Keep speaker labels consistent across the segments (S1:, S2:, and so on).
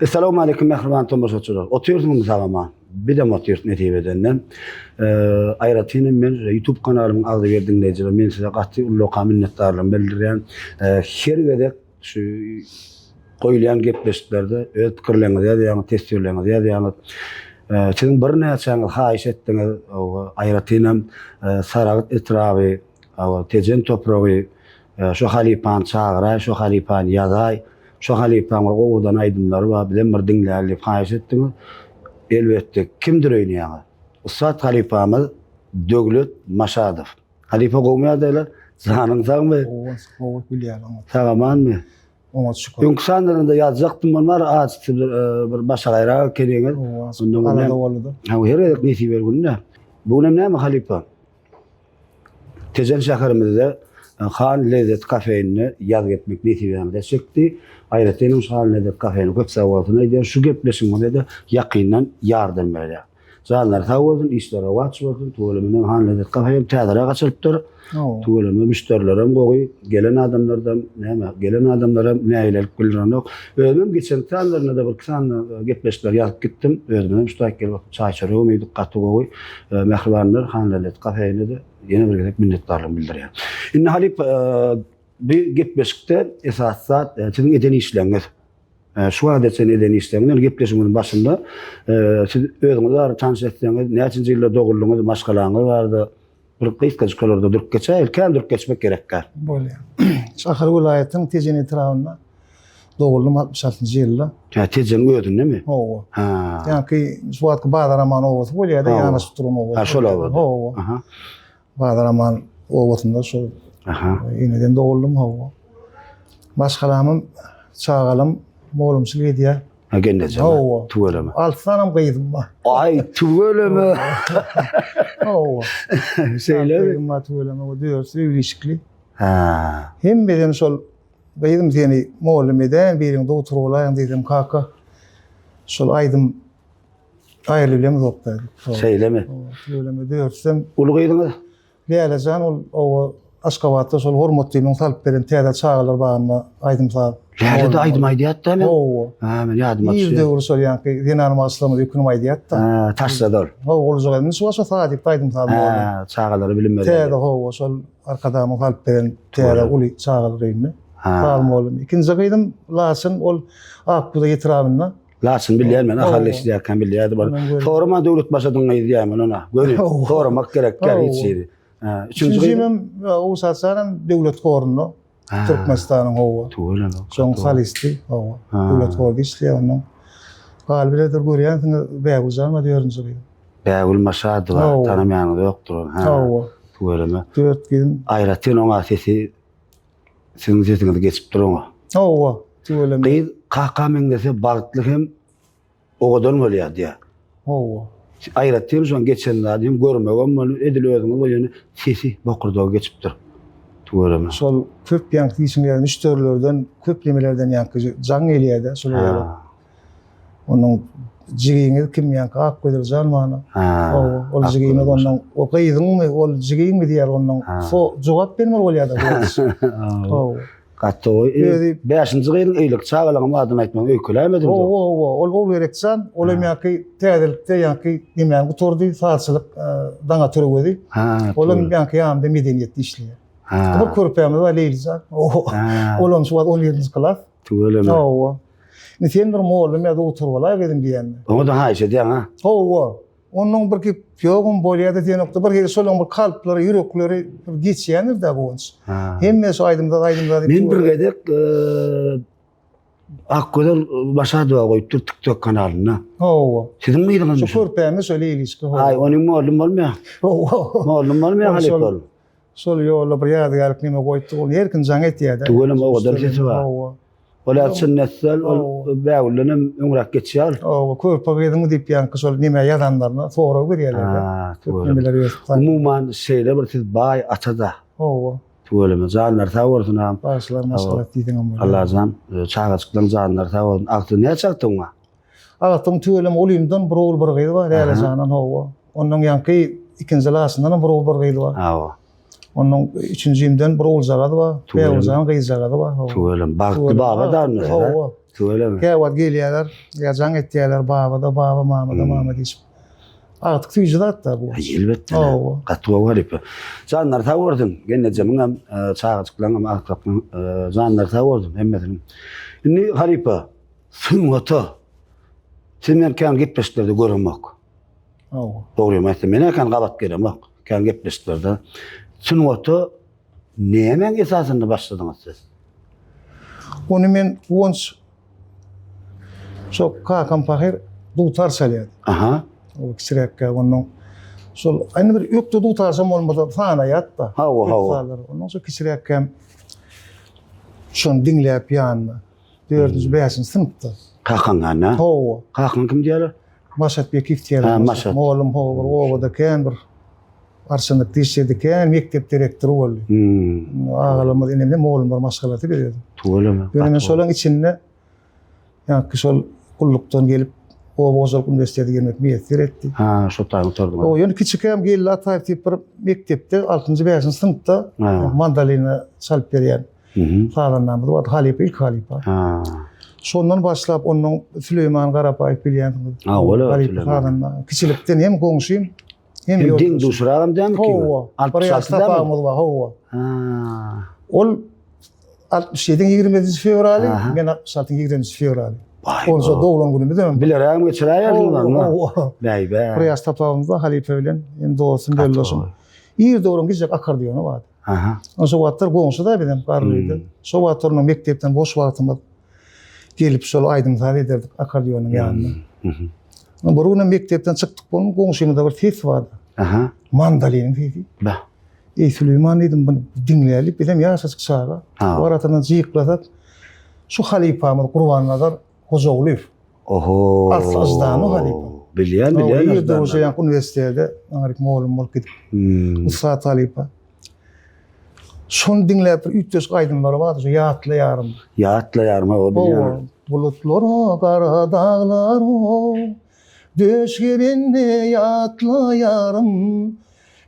S1: Essalawmaleýkum mähriban tomaşaçylar. Otyrsyňyzmy sag-aman? Bizem otyrys nesip edenden. Aýratyn hem men YouTube kanalymyň agzybir diňleýjileri men size gaty ullakan minnetdarlygymy bildirýän. Her gezek şu goýulýan gepleşiklerde öz pikirleriňizi ýazýaňyz, teswirleriňizi ýazýaňyz. Siziň birnäçäňiz haýyş etdiňiz, aýratyn hem Saragt etraby, Tejen topragy, şu halypany çagyraý, şu halypany ýazaý. Şu halypaň bir owadan aýdymlary bar, bizem bir diňläli diýip haýyş etdiňiz. Elbetde, kimdir öýdýäňiz? Ussat halypamyz Döwlet Maşadow. Halypa gowumy ýagdaýlar? Janyň sagmy?
S2: Gowy, gowy gülýär oňat.
S1: Sag-amanmy?
S2: Oňat şükür.
S1: Öňki sanlarynda ýazjakdym, ony bar azçy bir, e, bir başagaýrak ekeniňiz.
S2: Ondan Alada boldy.
S1: Ha, her gezek nesip günde. Bu gün hem näme halypa? Tejen şäherimizde Han Lezzet kafeinde ýazgy etmek nesibämize çekdi. Aýratyn hem şu Han Lezzet kafeine köp sag bolsun aýdýar. Şu gepleşigimize-de ýakyndan ýardam berýär. Janlary sag bolsun, işleri rowaç bolsun. Tüweleme Han Lezzet kafe hem täzeräk açylypdyr. Tüweleme müşderilerem gowy, gelen adamlardan näme, gelen adamlaram nägilelik bildirenok. Özümem geçen sanlarynda-da bir iki sany gepleşikler ýazyp gitdim. Özümizem şu taýyk gelip çaý-çöregem iýdik, gaty gowy. Mähribanlar, Hanlezzet kafeine-de ýene bir gezek minnetdarlygymy bildirýän. Indi halyp, bu gepleşikde esasy zat siziň eden işleriňiz. Şu wagta çenli eden işleriňiz, ýöne gepleşigimiziň başynda siz özüňiz barada tanyş etseňiz, näçinji ýylda doguldyňyz, maşgalaňyz barada bir gysgajyk şolarda durup geçäýeli, kän durup geçmek gerekkä.
S2: Bolýar. Ahal welaýatynyň Tejen etrabynda doguldym 66-njy ýylda.
S1: Hä, Tejeniň özündemi?
S2: Hawa.
S1: Ha.
S2: Ýaňky şu wagtky Bazaraman obasy bolýar-da, ýanaşyp duran oba.
S1: Ha, şol obada.
S2: Hawa.
S1: Aha.
S2: Bazaraman obasynda şol
S1: Aha.
S2: eneden doguldym, hawa. Maşgalamym, çagalym mugallymçylyk edýär.
S1: Ha, gelneje.
S2: Hawa.
S1: Tüweleme.
S2: Alty sanam gyzym bar.
S1: Aý, tüweleme.
S2: Hawa.
S1: Şeýlemi?
S2: Gyzym bar, tüweleme. O dörtsi öýli-işikli.
S1: Ha.
S2: Hemmesem şol Gyzym seni mugallym edäýin, biriň dogtor bolaýyň diýsem, kaka, şol aýdym aýrylyp bilemzok diýdi.
S1: Şeýlemi?
S2: Tüweleme dörtsem.
S1: Uly gyzyňyz?
S2: Lälejan ol oba Aşgabatda şol Hormatlynyň salyp beren täze çagalar bagynda aýdym-saz.
S1: Läle-de aýdym aýdýardy men.
S2: Hawa.
S1: Ha, men ýadyma
S2: düşýär.
S1: düşýär.
S2: Ir döwür şol ýaňky zenan bagşylarymyz ökünip aýdýardy.
S1: Ha, taşlady ol.
S2: Hawa, ol indi şu wagt şo sadikde aýdym-saz
S1: mugallym. Ha, çagalara bilim berýär.
S2: Täze hawa, şol Arkadagymyň salyp beren täze uly çagalar öýünde. Sag mugallym. Ikinji gyzym Laçyn, ol Akbugdaý etrabynda.
S1: Laçyn bilýän men, Ahal eşidýärkäm bilýärdim ony. Soraman Döwlet Maşadyň gyzy diýýän men ona. Göni soramak gerek däl hiç ýeri.
S2: Üçünji gyzym Ogulşat janam döwlet horunda. Türkmenistanyň hawa.
S1: Tüweleme.
S2: Şoň solisti hawa. Döwlet horda işleýär ondan. Galyberdir görýänsiňiz Bägül jan bar dördünji gyzym.
S1: Bägül Maşadowa tanamaýanyňyz ýokdur ony.
S2: Hawa.
S1: Tüweleme.
S2: Dört gyzym.
S1: Aýratyn oňa sesi siziň sesiňiz geçip dur oňa.
S2: Hawa, tüweleme.
S1: Gyz kaka meňzese bagtly hem owadan bolýar diýýär.
S2: Hawa.
S1: Aýratyn şoň geçen zady hem görmegem bolýar, edil özüňiz bolýar, ýöne sesi bokurdagy geçipdir. Tüweleme.
S2: Şol köp ýaňky diýşiň ýaly müşderilerden, köp nemelerden ýaňky jaň gelýär-de şol ýaly. Onuň jigiňiz kim ýaňky Akgözel jan mana.
S1: Ha.
S2: Ol jigiňiz ondan o gyzyňmy, ol jigiňmi diýýär ondan. So jogap bermeli bolýar-da.
S1: Hawa. Gaty gowy. Özi bäşinji gyzyň öýleki çagalaryň adyny aýtmagyň öýkeläýmedim.
S2: Hawa, hawa. Ol Ogulgerek jan, ol hem ýaňky täzelikde ýaňky nemäni gutardy, sazçylyk Daňatar Öwezi. Ol hem ýaňky ýanynda medeniýetde işleýär. Bir körpämiz bar Leýli jan. Ol hem şu wagt 17-nji klas.
S1: Tüweleme.
S2: Hawa. Indi sen bir mollum ýa dogtor bolaý gyzym diýende.
S1: Oňa-da haýyş edýäň ha?
S2: Hawa. Onnoň bir gep ýogam bolýa-da diýenokda bir hili şolaň bir kalplary, ýürekleri bir geçýändir-dä Guwanç. Hemme şu aýdym-saz, aýdym-saz
S1: diýip. Men bir gezek Akgözel Maşadowa goýupdyr TikTok kanalynda.
S2: Hawa.
S1: Siziň gyzyňyzmy?
S2: Şu körpämiz şo Leýliçka.
S1: Aý, onuň mollum bolmaýar.
S2: Hawa.
S1: Mollum bolmaýar halypa.
S2: Şol ýolda bir ýadygärlik neme goýupdyk, ony her kim jaň etýär-de.
S1: Tüweleme owadan sesi bar.
S2: Hawa.
S1: Ol ýa çyn nesel, ol Bägülden hem öňräk geçýär.
S2: Hawa, körpe gyzyňmy diýip ýaňky şol neme ýazanlaryna sorag berýärler-de.
S1: Tüweleme. Umuman şeýle bir siz baý ata-da.
S2: Hawa.
S1: Tüweleme, janlary sag bolsun agam.
S2: Bagşylar maşgalasy diýseňem bolýar.
S1: Allajan çagajyklaryň janlary sag bolsun. Agtygy näçe agtygyň bar?
S2: Agtygyň tüweleme ulymdan bir ogul bir gyz bar, Lälejandan hawa. Ondan ýaňky ikinji laşyndanam bir ogul bir gyz bar.
S1: Hawa.
S2: Ondan üçünjimden bir oguljagaz bar, Bägüljan gyzjagazy bar.
S1: Tüweleme, bagtly baba da indi.
S2: Hawa.
S1: Tüweleme.
S2: Käwagt gelýärler, ýa jaň etýärler, baba-da baba, mama-da mama diýşip. Agtyk süýji zat-da bu.
S1: Aý, elbetde.
S2: Hawa.
S1: Gaty gowy halypa. Janlary sag bolsun. Gelnejemiňem, çagajyklaryňam, agtyklaryň janlary sag bolsun hemmesiniň. Indi halypa, sungata siz meni kän gepleşiklerde göremok.
S2: Hawa.
S1: Dogrymy aýtsam, men-ä kän gabat gelemok kän gepleşiklerde. Sungata Nämäň esasynda başladyňyz siz?
S2: Ony men Guwanç şo kakam pahyr dutar çalýardy.
S1: Aha.
S2: O kiçiräkkä ondan şol indi bir ökde dutarçam bolmasa sanaýat-da.
S1: Hawa, hawa.
S2: Ondan şo kiçiräkkäm şony diňläp ýanynda. Dördünji, bäşinji synpda.
S1: Kakaň ýanynda?
S2: Hawa.
S1: Kakaň kim diýýärler?
S2: Maşat Bekiýew diýýärler.
S1: Ha, Maşat.
S2: Mugallym hawa bir obada kän bir Arçynlykda işledi, kän mekdep direktory boldy.
S1: Hmm.
S2: Agalarymyz, inemde mugallymlar maşgalasy biz.
S1: Tüweleme.
S2: Ýöne men şolaryň içinde ýaňky şol gullukdan gelip oba hojalyk uniwersitete girmek miýesser etdi.
S1: Ha, şo taýy gutardyň.
S2: O ýöne kiçikäm Geldi Ataýew diýip bir mekdepde 6-njy, 5-nji synpda mandolina çalyp berýän sazandamyz bardy, halypa, ilk halypa.
S1: Ha.
S2: Şondan başlap ondan Süleýman Garabaýew bilýänsiňiz.
S1: Ha, ol
S2: halypa sazanda. Kiçilikden hem goňşym,
S1: Hem
S2: Hem
S1: deň duşuragam dämi ki?
S2: Hawa. Bir ýaş tapawumyz bar, hawa.
S1: Ha.
S2: Ol 67-iň 27-nji fewraly, men 66-yň 20-nji fewraly. Onsa doglan günümiz hem.
S1: Bilerägem geçiräýerdiňiz onda.
S2: Hawa.
S1: Bäý-bä.
S2: Bir ýaş tapawumyz bar halypa bilen, hem dostum, ýoldaşym. Ir doglan gijek akkordeony bardy.
S1: Aha.
S2: Şo wagtlar goňşy-da bizem garlydy. Şo wagtlar onuň mekdepden boş wagtymyz Gelip şol aýdym-saz ederdik akkordeonyň ýanynda. Bir gün mekdepden çykdyk bolun, goňşymyzda bir ses bardy.
S1: Aha.
S2: Mandoliniň sesi.
S1: Bah.
S2: Eý Süleýman diýdim, bunu diňläli, bizem ýaşajyk çaga. Arasyndan jyklasak, şu halypamyz Gurbannazar Hojagulyýew.
S1: Oho.
S2: Asly Aždany halypa.
S1: Bilýän, bilýän.
S2: Ýerde bolsa uniwersitete, aňryk mugallym bolup gidip. Ussat halypa. Şony diňläp bir üýtgeşik aýdymlary bardy, şu Ýatlaýarym.
S1: Ýatlaýarym, hawa, bilýän.
S2: Bulutlar-o, gara daglar-o, Döş gerende ýatlaýarym.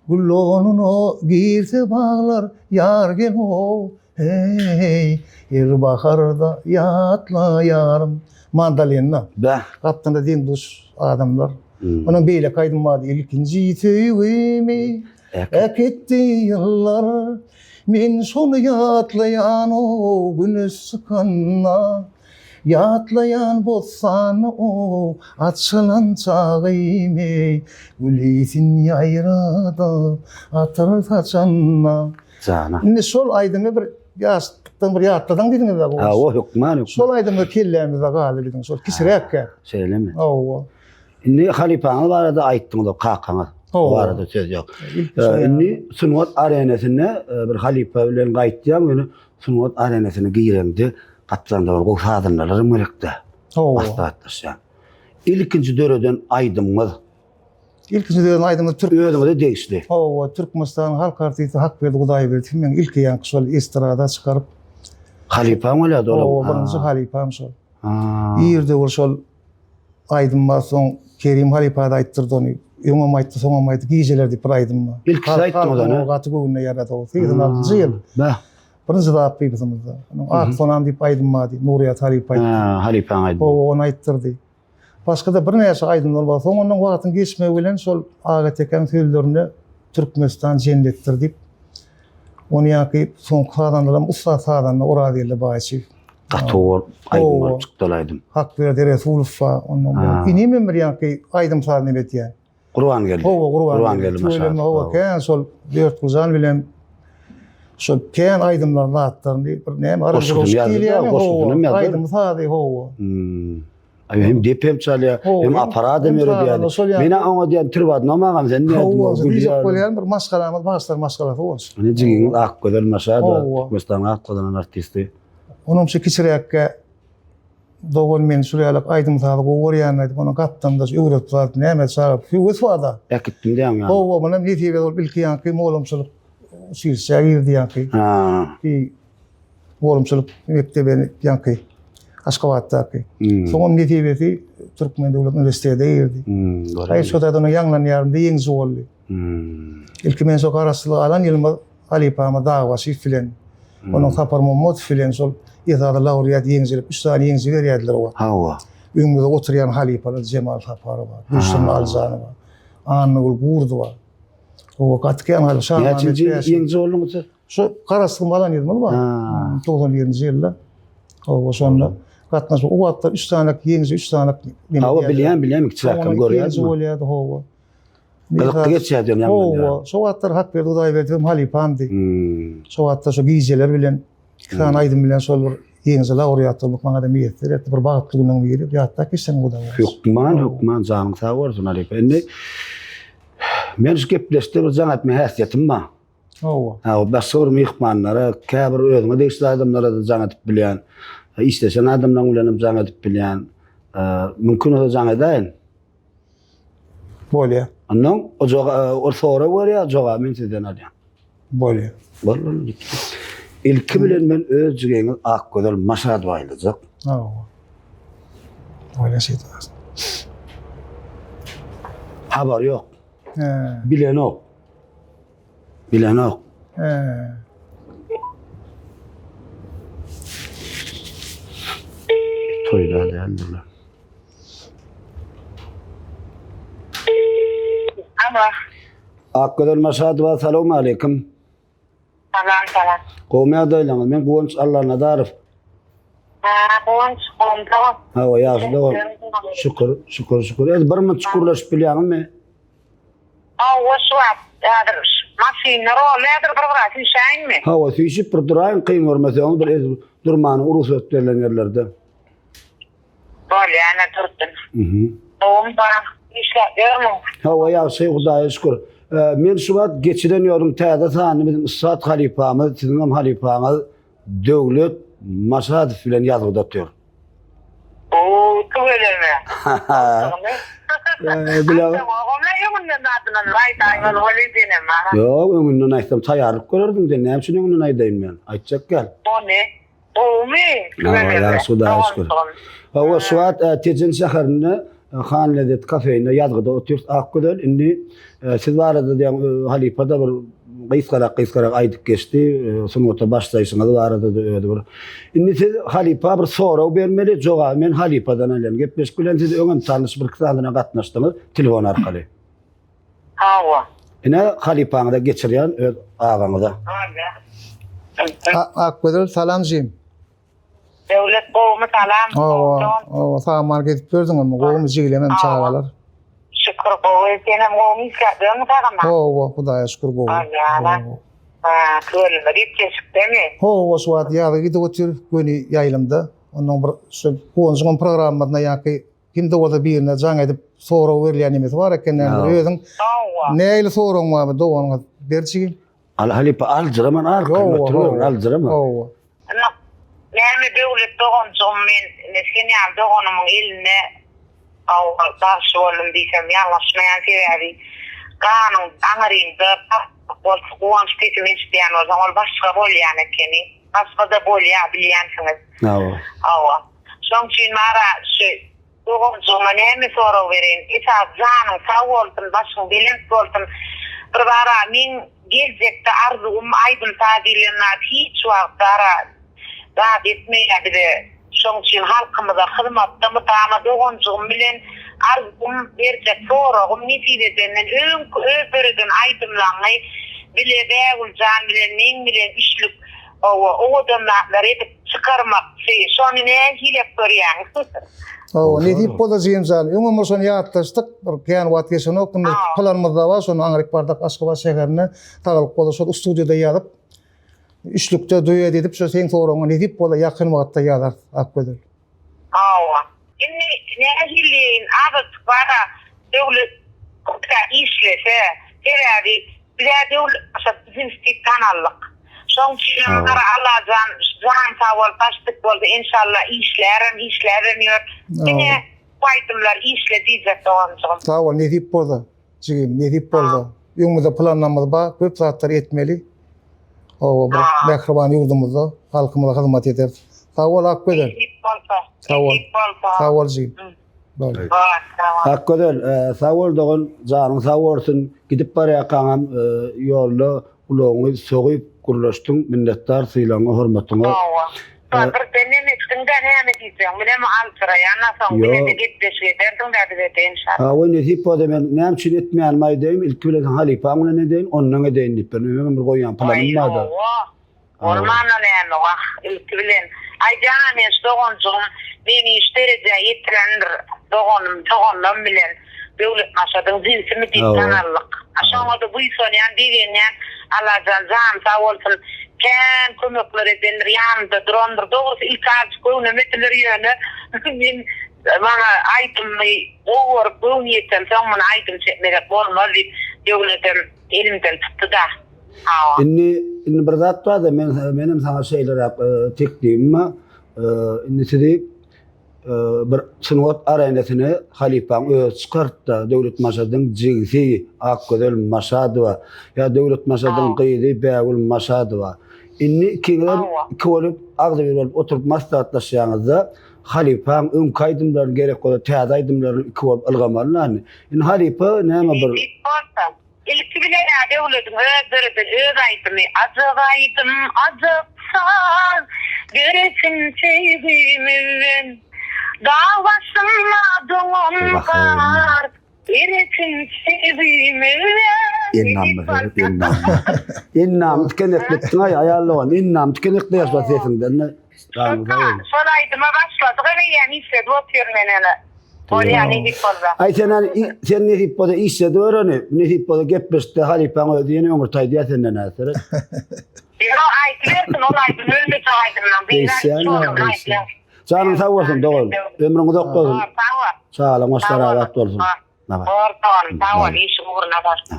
S2: Gül donuna girse baglar, Ýar gel-o, heý, Her baharda ýatlaýarym. Mandolinda.
S1: Bäh.
S2: Gapdalda deň-duş adamlar. Onuň beýleki aýdymy bardy, Ilkinji söýgimi Äkitdi ýyllar, men şony ýatlaýan o güneş çykanda, Ýatlaýan bossany o açylan çagymy, Gül ysyn ýaýradyp atyr saçanda.
S1: Jana.
S2: Indi şol aýdymy bir ýaşlykdan bir ýatlasaň diýdiňiz-dä bu.
S1: Hawa, hökman, hökman.
S2: Şol aýdym kellämizde galdy biziň şol kiçiräkkä.
S1: Şeýlemi?
S2: Hawa.
S1: Indi halypaňyz barada aýtdyňyz, kakaňyz barada söz ýok. Indi sungat arenasynda bir halypa bilen gaýtýaň, ýöne sungat arenasyna gireňde gapdalda bir gowy sazandalaram gerekdä. Maslahatlaşýan. Ilkinji döreden aýdymyňyz?
S2: Ilkinji döreden aýdymyz
S1: türk Özüňize degişli.
S2: Hawa, Türkmenistanyň halk artisti Hakberdi Hudaýberdiýew meň ilki ýaňky şol estrada çykaryp.
S1: Halypaň bolýardy olam.
S2: Hawa, birinji halypam şol. Ir döwür şol Aýdym bar soň Kerim halypa-da aýtdyrdy ony. Öňem aýtdy, soňam aýtdy. Gijeler diýip bir aýdym bar.
S1: Ilki siz aýtdyňyz ony?
S2: Gaty göwnüne ýarady o. 86-njy ýyl.
S1: Bäh.
S2: Birinji zat gyzymyzda. Onuň Ak sonam diýip aýdym bardy. Nurýat halypa aýtdy.
S1: Ha, halypaň aýdymy.
S2: Hawa, ony aýtdyrdy. Başga-da birnäçe aýdymlar bar. Soň ondan wagtyň geçmegi bilen şol Aga Tekäň sözlerine Türkmenistan jennetdir diýip, ony ýaňky soňky sazandalaryň ussat sazanda Orazgeldi Baýçyýew.
S1: Gaty gowy aýdym bolup çykdy ol aýdym.
S2: Hakberdi Resulow bar, ondan bu. Inim hem bir ýaňky aýdym-saz neme etýär.
S1: Gurbangeldi.
S2: Hawa, Gurbangeldi. Tüweleme, hawa, kän şol Dörtguljan bilen şol kän aýdymlaryň zatlaryny bir näme
S1: aranžirowka diýilýärmi? Goşgusyny ýazdy.
S2: Aýdym-sazy, hawa.
S1: Aý hem dep hem çalýar, hem aparat hem öwredýär. Men oňa diýen trubadnom agam sen nädip
S2: Hawa, diýjek bolýan bir maşgalamyz bagşylar maşgalasy bolsun.
S1: Ine jigiňiz Akgözel Maşadowa, Türkmenistanyň at gazanan artisti.
S2: Onuň şu kiçiräkkä dogan men şul ýalak aýdym-sazy gowy görýän aýdyp, onuň gapdalynda öwredip zat näme çaga höwes barda.
S1: Äkitdim diýýäň ýaly.
S2: Hawa, munam nesibe bolup ilki ýaňky mugallymçylyk uçilişä girdi ýaňky.
S1: Ha.
S2: Mugallymçylyk mekdebini ýaňky Aşgabatdaky. Soňam nesibesi Türkmen döwlet uniwersitete girdi. Aý şo taýdan ýaňlanýaryn diýip ýeňiji boldy. Ilki men şo garaşsyzlygy alan ýylymyz halypamyz Dagbaşyýew bilen. Onuň Sapar Mommadow bilen şol esasy laureat ýeňijilik, üç sany ýeňiji berýärdiler o wagt.
S1: Hawa.
S2: Öňümizde oturýan halypalar Jemal Saparowa, Gülşirin Aljanowa, Annagül Gurdowa. Owa gaty kän haly Şamämmet
S1: Näçinji ýeňiji bolduňyz siz?
S2: Şu Garaşsyzlygyň alan ýylymyz bar. 91-nji ýylda. Owa şonda gatnaşyp, o wagtlar üç sany ýeňiji, üç sany
S1: Hawa bilýän, bilýän kiçiräkkäm görýärdim.
S2: Ýeňiji bolýardy, hawa.
S1: Gyzykly geçýärdi ýöne
S2: ýaňdan. Hawa, şo wagtlar Hakberdi Hudaýberdiýew hem halypamdy. Şo wagtlar şo gijeler bilen iki sany aýdym bilen şol bir ýeňiji laureat bolmak maňa-da miýesser etdi. Bir bagtly günüň biri. Ýatda geçseň Hudaý.
S1: Hökman, hökman janyň sag bolsun halypa. Indi men şu gepleşikde bir jaň etme häsiýetim bar.
S2: Hawa.
S1: Hawa, başga bir myhmanlara, käbir özüňe degişli adamlara-da jaň edip bilýän. Işleşen adamlaryň bilen hem jaň edip bilýän. Mümkin bolsa jaň edäýin.
S2: Bolýar.
S1: Ondan o joga ol sorag berýär, jogaby men sizden alýan.
S2: Bolýar.
S1: Bol bol. Ilki bilen men öz jigiňiz Akgözel Maşadowa aýlajak.
S2: Hawa. Bolýar şeýdip.
S1: Habar ýok.
S2: He.
S1: Bilenok. Bilenok.
S2: He.
S1: Toýda däldirler.
S3: Alo.
S1: Akgözel Maşadowa salowmaleýkim.
S3: Salam, salam.
S1: Gowmy ýagdaýlaryňyz? Men Guwanç Allanazarow.
S3: Ha, Guwanç, gowmy dogan?
S1: Hawa, ýagşy dogan. Şükür, şükür, şükür. Ez bir minut gürleşip bilýäňizmi?
S3: Hawa, şu wagt häzir maşynda rol häzir bir gyra süýşäýinmi?
S1: Hawa, süýşüp bir duraýyň, kyn görmeseňiz bir ez durmanyň rugsat berlen ýerlerde.
S3: Bolýa ene durdum. Gowumy bar? Işläp ýörmüň?
S1: Hawa ýagşy Hudaýa şükür. Men şu wagt geçiren ýoluň täze sanyny biziň ussat halypamyz, siziň hem halypaňyz Döwlet Maşadow bilen ýazgyda otyr.
S3: Oo, tüweleme. Öňünden adyndan aýdaýmaly bolýa senem ha.
S1: Ýok, öňünden aýtsam taýýarlyk görerdiň sen. Näme üçin öňünden aýdaýyn men? Aýtjak gel.
S3: Ony Gowumy?
S1: Ýagşy Hudaýa şükür. Hawa, şu wagt e, Tejen şäherinde e, Han Lezzet kafeinde ýazgyda otyrys Akgözel. Indi e, siz barada diýen halypa da bir gysgarak gysgarak aýdyp geçdi. Sungata başlaýşyňyz barada da özi bir. Indi siz halypa bir sorag bermeli, jogaby men halypadan alýan. Gepleşik bilen siz öňem tanyş bir sanyna gatnaşdyňyz telefon arkaly.
S3: Hawa.
S1: Ine halypaňyza geçirýän öz agaňyza.
S2: Akgözel salam jigim.
S3: Döwlet gowumy salam.
S2: Hawa, hawa saman gezip ýördüňmi? Gowumy jigilemem çagalar?
S3: Şükür gowy. Senem gowumy işläp ýörmüň sagama?
S2: Hawa, Hudaýa şükür gowy.
S3: Aýala. Ha, tüweleme gepleşikdemi?
S2: Hawa, şu wagt ýazgy gidip otyr, göni ýaýlymda. Ondan bir şu Guwanjyň programmasyna ýaňky Kimde bolsa birine jaň edip sorag berilýän nemesi bar eken näme özüň nähili soragyň barmy doganyňa ber jigim.
S1: Al halypa aljyraman arkaýyn oturyber aljyrama.
S2: Hawa.
S3: Näme Döwlet doganjygym men sen ýaly doganymyň elinde bagşy boldum diýsem ýalňyşmaýan sebäbi ganyň aňyryňda bolsa guwanç sesimi eşidýän bolsaň ol başga bolýan ekeni başgada bolýa bilýänsiňiz.
S1: Hawa.
S3: Hawa. Şoň üçin bara şu doganjygyma näme sorag bereýin, esasy janyň sag bolsun, başyň belent bolsun. Bir bara meň geljekde arzuwym aýdym-saz diýlen zat hiç wagt bara zat etmeýär bize. Şoň üçin halkymyza hyzmatda mydama doganjygym bilen arzuwym berjek soragym nesip edenden öňki öz döreden aýdymlaňy bile Bägüljan bilen meň bilen üçlük Hawa, owadan zatlar edip çykarmakçy. Şony nähilek görýäň?
S2: Hawa, nesip bolsa jigimjan, öňem bir şony ýatlaşdyk, bir kän wagt geçenok, indi planymyzda bar, şony aňryk bardak Aşgabat şäherine, saglyk bolsa şol studiýada ýazyp, üçlükde duet edip, şo seň soragyňa nesip bolsa ýakyn wagtda ýazarys, Akgözel.
S3: Hawa. Indi nähiliýin azajyk bara döwlet köpräk işlese, sebäbi bizä döwlet başa jyns diýip tanaldyk. Şoň üçinem bara Allajan jan sag bolup baş dik bolsa enşalla işlärem işläbem ýör. Diňe bu aýdymlar işle diýjek doganjygym.
S2: Sag bol nesip bolsa. Jigim, nesip bolsa, öňümizde planlarymyz bar, köp zatlar etmeli. Hawa, bir mähriban ýurdumyzda halkymyza hyzmat ederis. Sag bol, Akgözel.
S3: Nesip bolsa.
S2: Sag bol.
S3: Nesip bolsa.
S2: Sag bol, jigim. Bol.
S1: Akgözel, sag bol dogan, janyň sag bolsun. Gidip barýarkaňam ýolda ulagyňy sogyp. gürleşdiň. Minnetdar sylagyňa, hormatyňa.
S3: Hawa. Birden neme etdiň-dä, näme diýjegiňi bilemok, aljyraýan-a soň bize-de gepleşik ederdiň-dä bize-de enşalla.
S1: Hawa, nesip bolsa men näme üçin etmeýänimi aýdaýyn, ilki bilen seň halypaň bilen edeýin, ondan edeýin diýip bir meňem bir goýýan planym bar-da.
S3: Aý, hawa. Bolmanda näme, wah, ilki bilen. Aýdýan-a men şu doganjygym meni şu derejä ýetirendir, doganym, doganlam bilen Döwlet Maşadyň jigsimi diýip tanaldyk. A şoňa-da buýsanýan, begenýän, Allajan jany sag bolsun, kän kömekler edendir, ýanymda durandyr. Dogrusy ilki azjyk göwnemediler, ýöne men maňa aýdymymy gowy görüp, göwni ýetensoň, muny aýdym çekmezek bolmaz diýip, Döwledem elimden tutdy-da. Hawa.
S1: Indi, indi bir zat bar-da, men, menem saňa şeýleräk teklibim bar. Indi sizi bir sungat arenasyna halypaň özi çykartda, Döwlet Maşadyň jigisi Akgözel Maşadowa ýa Döwlet Maşadyň gyzy Bägül Maşadowa. Indi ikiňizem iki bolup, agzybir bolup oturyp maslahatlaşýaňyzda, halypaň öňki aýdymlaryny gerek bolsa täze aýdymlaryny iki bolup ylgamaly. Indi halypa näme bir
S3: Nesip bolsa. Ilki bilen-ä Döwlediň öz döreden öz aýdymy Ajap aýdym, ajap saz, Döresin söýgimizden. Dag başynda doňan gar, Eresin söýgimizden.
S1: Endamyna seret, endamyna. Endamy tikenekletdiň-aý, aýal dogan, endamy tikenekleýär şol sesiňden-de.
S3: Şol aýdyma başladyk eýýäm işledip otyryn men ene. Bolýa nesip bolsa.
S1: Aý sen sen nesip bolsa işledip öreni. Nesip bolsa gepleşikde halypaň özi ýene öňürti aýdýar senden hä seret.
S3: Ýok aýdybersin ol aýdym ölmejek aýdymlaň biri.
S1: Janyň sag bolsun dogan. Ömrüň uzak bolsun.
S3: Sag bol.
S1: Çagalaň başlary abat bolsun.
S3: Bor doganym sag bol işiň ugruna bolsun.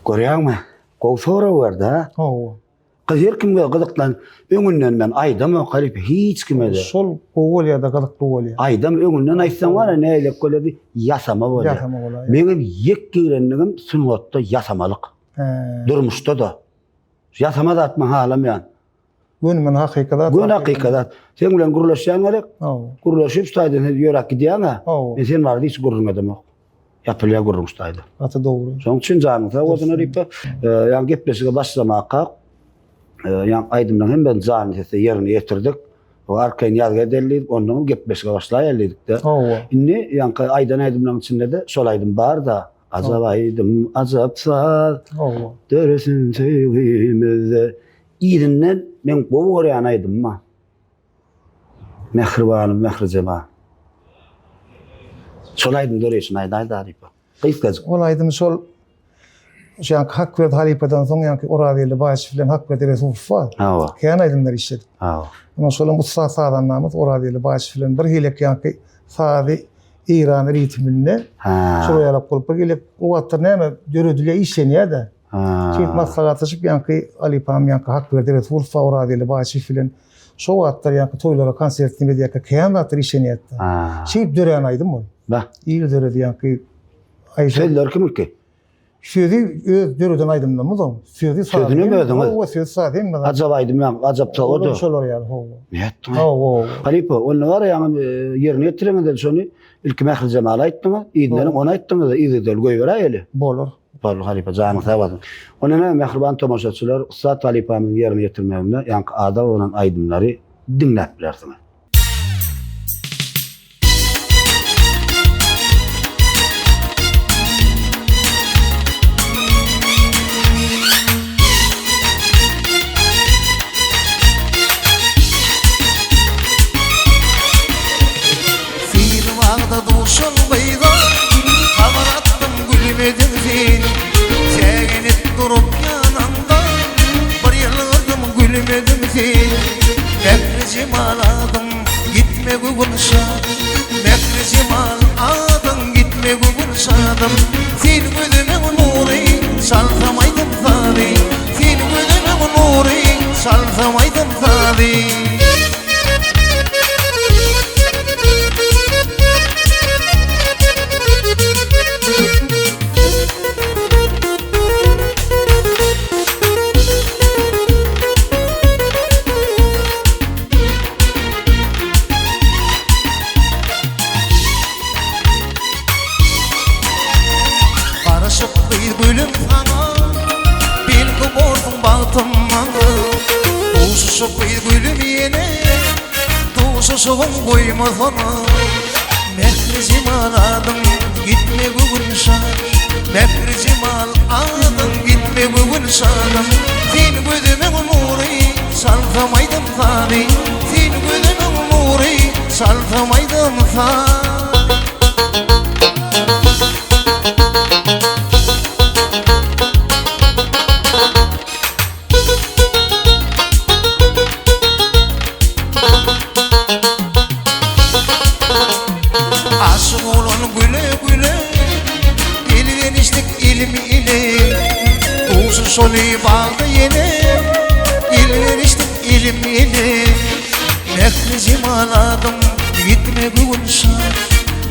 S1: Görýäňmi? Gowy sorag berdi ha.
S2: Hawa.
S1: Gyz her kimge gyzyklan öňünden men aýdamok halypa hiç kime-de.
S2: Şol gowy bolýada gyzykly bolýa.
S1: Aýdam öňünden aýtsaň bar-a nägilek bolýa diý ýasama bolýa.
S2: Ýasama bolýa.
S1: Meňem ýek girenligim sungatda ýasamalyk.
S2: Hä.
S1: Durmuşda-da. Ýasama zat men halamaýan.
S2: Göni men hakyky zat.
S1: Göni hakyky zat. Seň bilen gürleşýän gerek.
S2: Hawa.
S1: Gürleşip şu taýdan sen ýöräp gidýäň-ä.
S2: Hawa.
S1: Men sen barada hiç gürrüň edemok. Ýapylýar gürrüň şu taýda.
S2: Gaty dogry.
S1: Şonuň üçin janyň sag bolsun halypa. Ýaňy gepleşige başlamakak, ýaňy aýdymlaryň hemmesini janly sesde ýerine ýetirdik. O arkaýyn ýazgy edeli diýdik, ondan gepleşige başlaýaly diýdik-de.
S2: Hawa.
S1: Indi ýaňky aýdan aýdymlaryň içinde-de şol aýdym bar-da. Ajap aýdym, ajap saz.
S2: Hawa.
S1: Döresin söýgimizde. Yzyndan meň gowy görýän aýdymym bar. Mähribanym Mährijemal. Şol aýdym döreýşini aýdaý-da halypa. Gysgajyk.
S2: Ol aýdym şol ýaňky Hakberdi halypadan soň ýaňky Orazgeldi Baýçew bilen Hakberdi Resulow bar.
S1: Hawa.
S2: Kän aýdymlar işledik.
S1: Hawa.
S2: Ondan şolam ussat sazandamyz Orazgeldi Baýçew bilen bir hilek ýaňky sazy Eýran ritminde şol ýalak bolup bir hilek o wagtlar näme döredilýär işlenýär-de. Şeýdip maslahatlaşyp ýaňky halypam ýaňky Hakberdi Resulow Orazgeldi Baýçew bilen Şo wagtlar ýaňky toýlara konsert nime diýýärkä kän zatlar işlenýärdi. Şeýdip dörän aýdym ol.
S1: Bah.
S2: Il döredi ýaňky aýdym.
S1: Sözleri kimiňki?
S2: Sözi öz döreden aýdymlarymyz oň. Sözi sazy.
S1: Sözünem özüňiz.
S2: Hawa, sözi sazy hemme zat.
S1: Ajap aýdym ýaňky, ajap sazy.
S2: Olam şolar ýaly, hawa.
S1: Nätdiň?
S2: Hawa.
S1: Halypa, onda bar ýaňy ýerine ýetireňizde şony ilki Mährijemaly aýtdyňyz, yzyndanam ony aýtdyňyz, yzygiderli goýberäýeli.
S2: Bolar.
S1: Boldy halypa janyň sag bolsun. Onda näme mähriban tomaşaçylar ussat halypamyzyň ýerine ýetirmeginde ýaňky ada bolan aýdymlary diňläp bilersiňiz.
S4: Syr bagda duşan gyza Habar atdym gülmediň sen Säginip durup ýanyňda Bir ýylgyrdym gülmediň sen Mähri jemal adyň gitme göwün şad Mähri jemal adyň gitme göwün şadym Sen gözümiň nury çalsam aýdym sazy Sen gözümiň nury çalsam aýdym sazy. gyz gülüm ýene Duşuşygyň goýmasana Mähri jemal adyň gitme göwün şad Mähri jemal adyň gitme göwün şadym Sen gözümiň nury çalsam aýdym sazy Sen gözümiň nury çalsam aýdym saz. Aşyk bolan güle-güle, Elgenişdik ilim ile. Duşuşaly bagda ýene, Elgenişdik ilim ile. Mähri jemal adyň gitme göwün şat,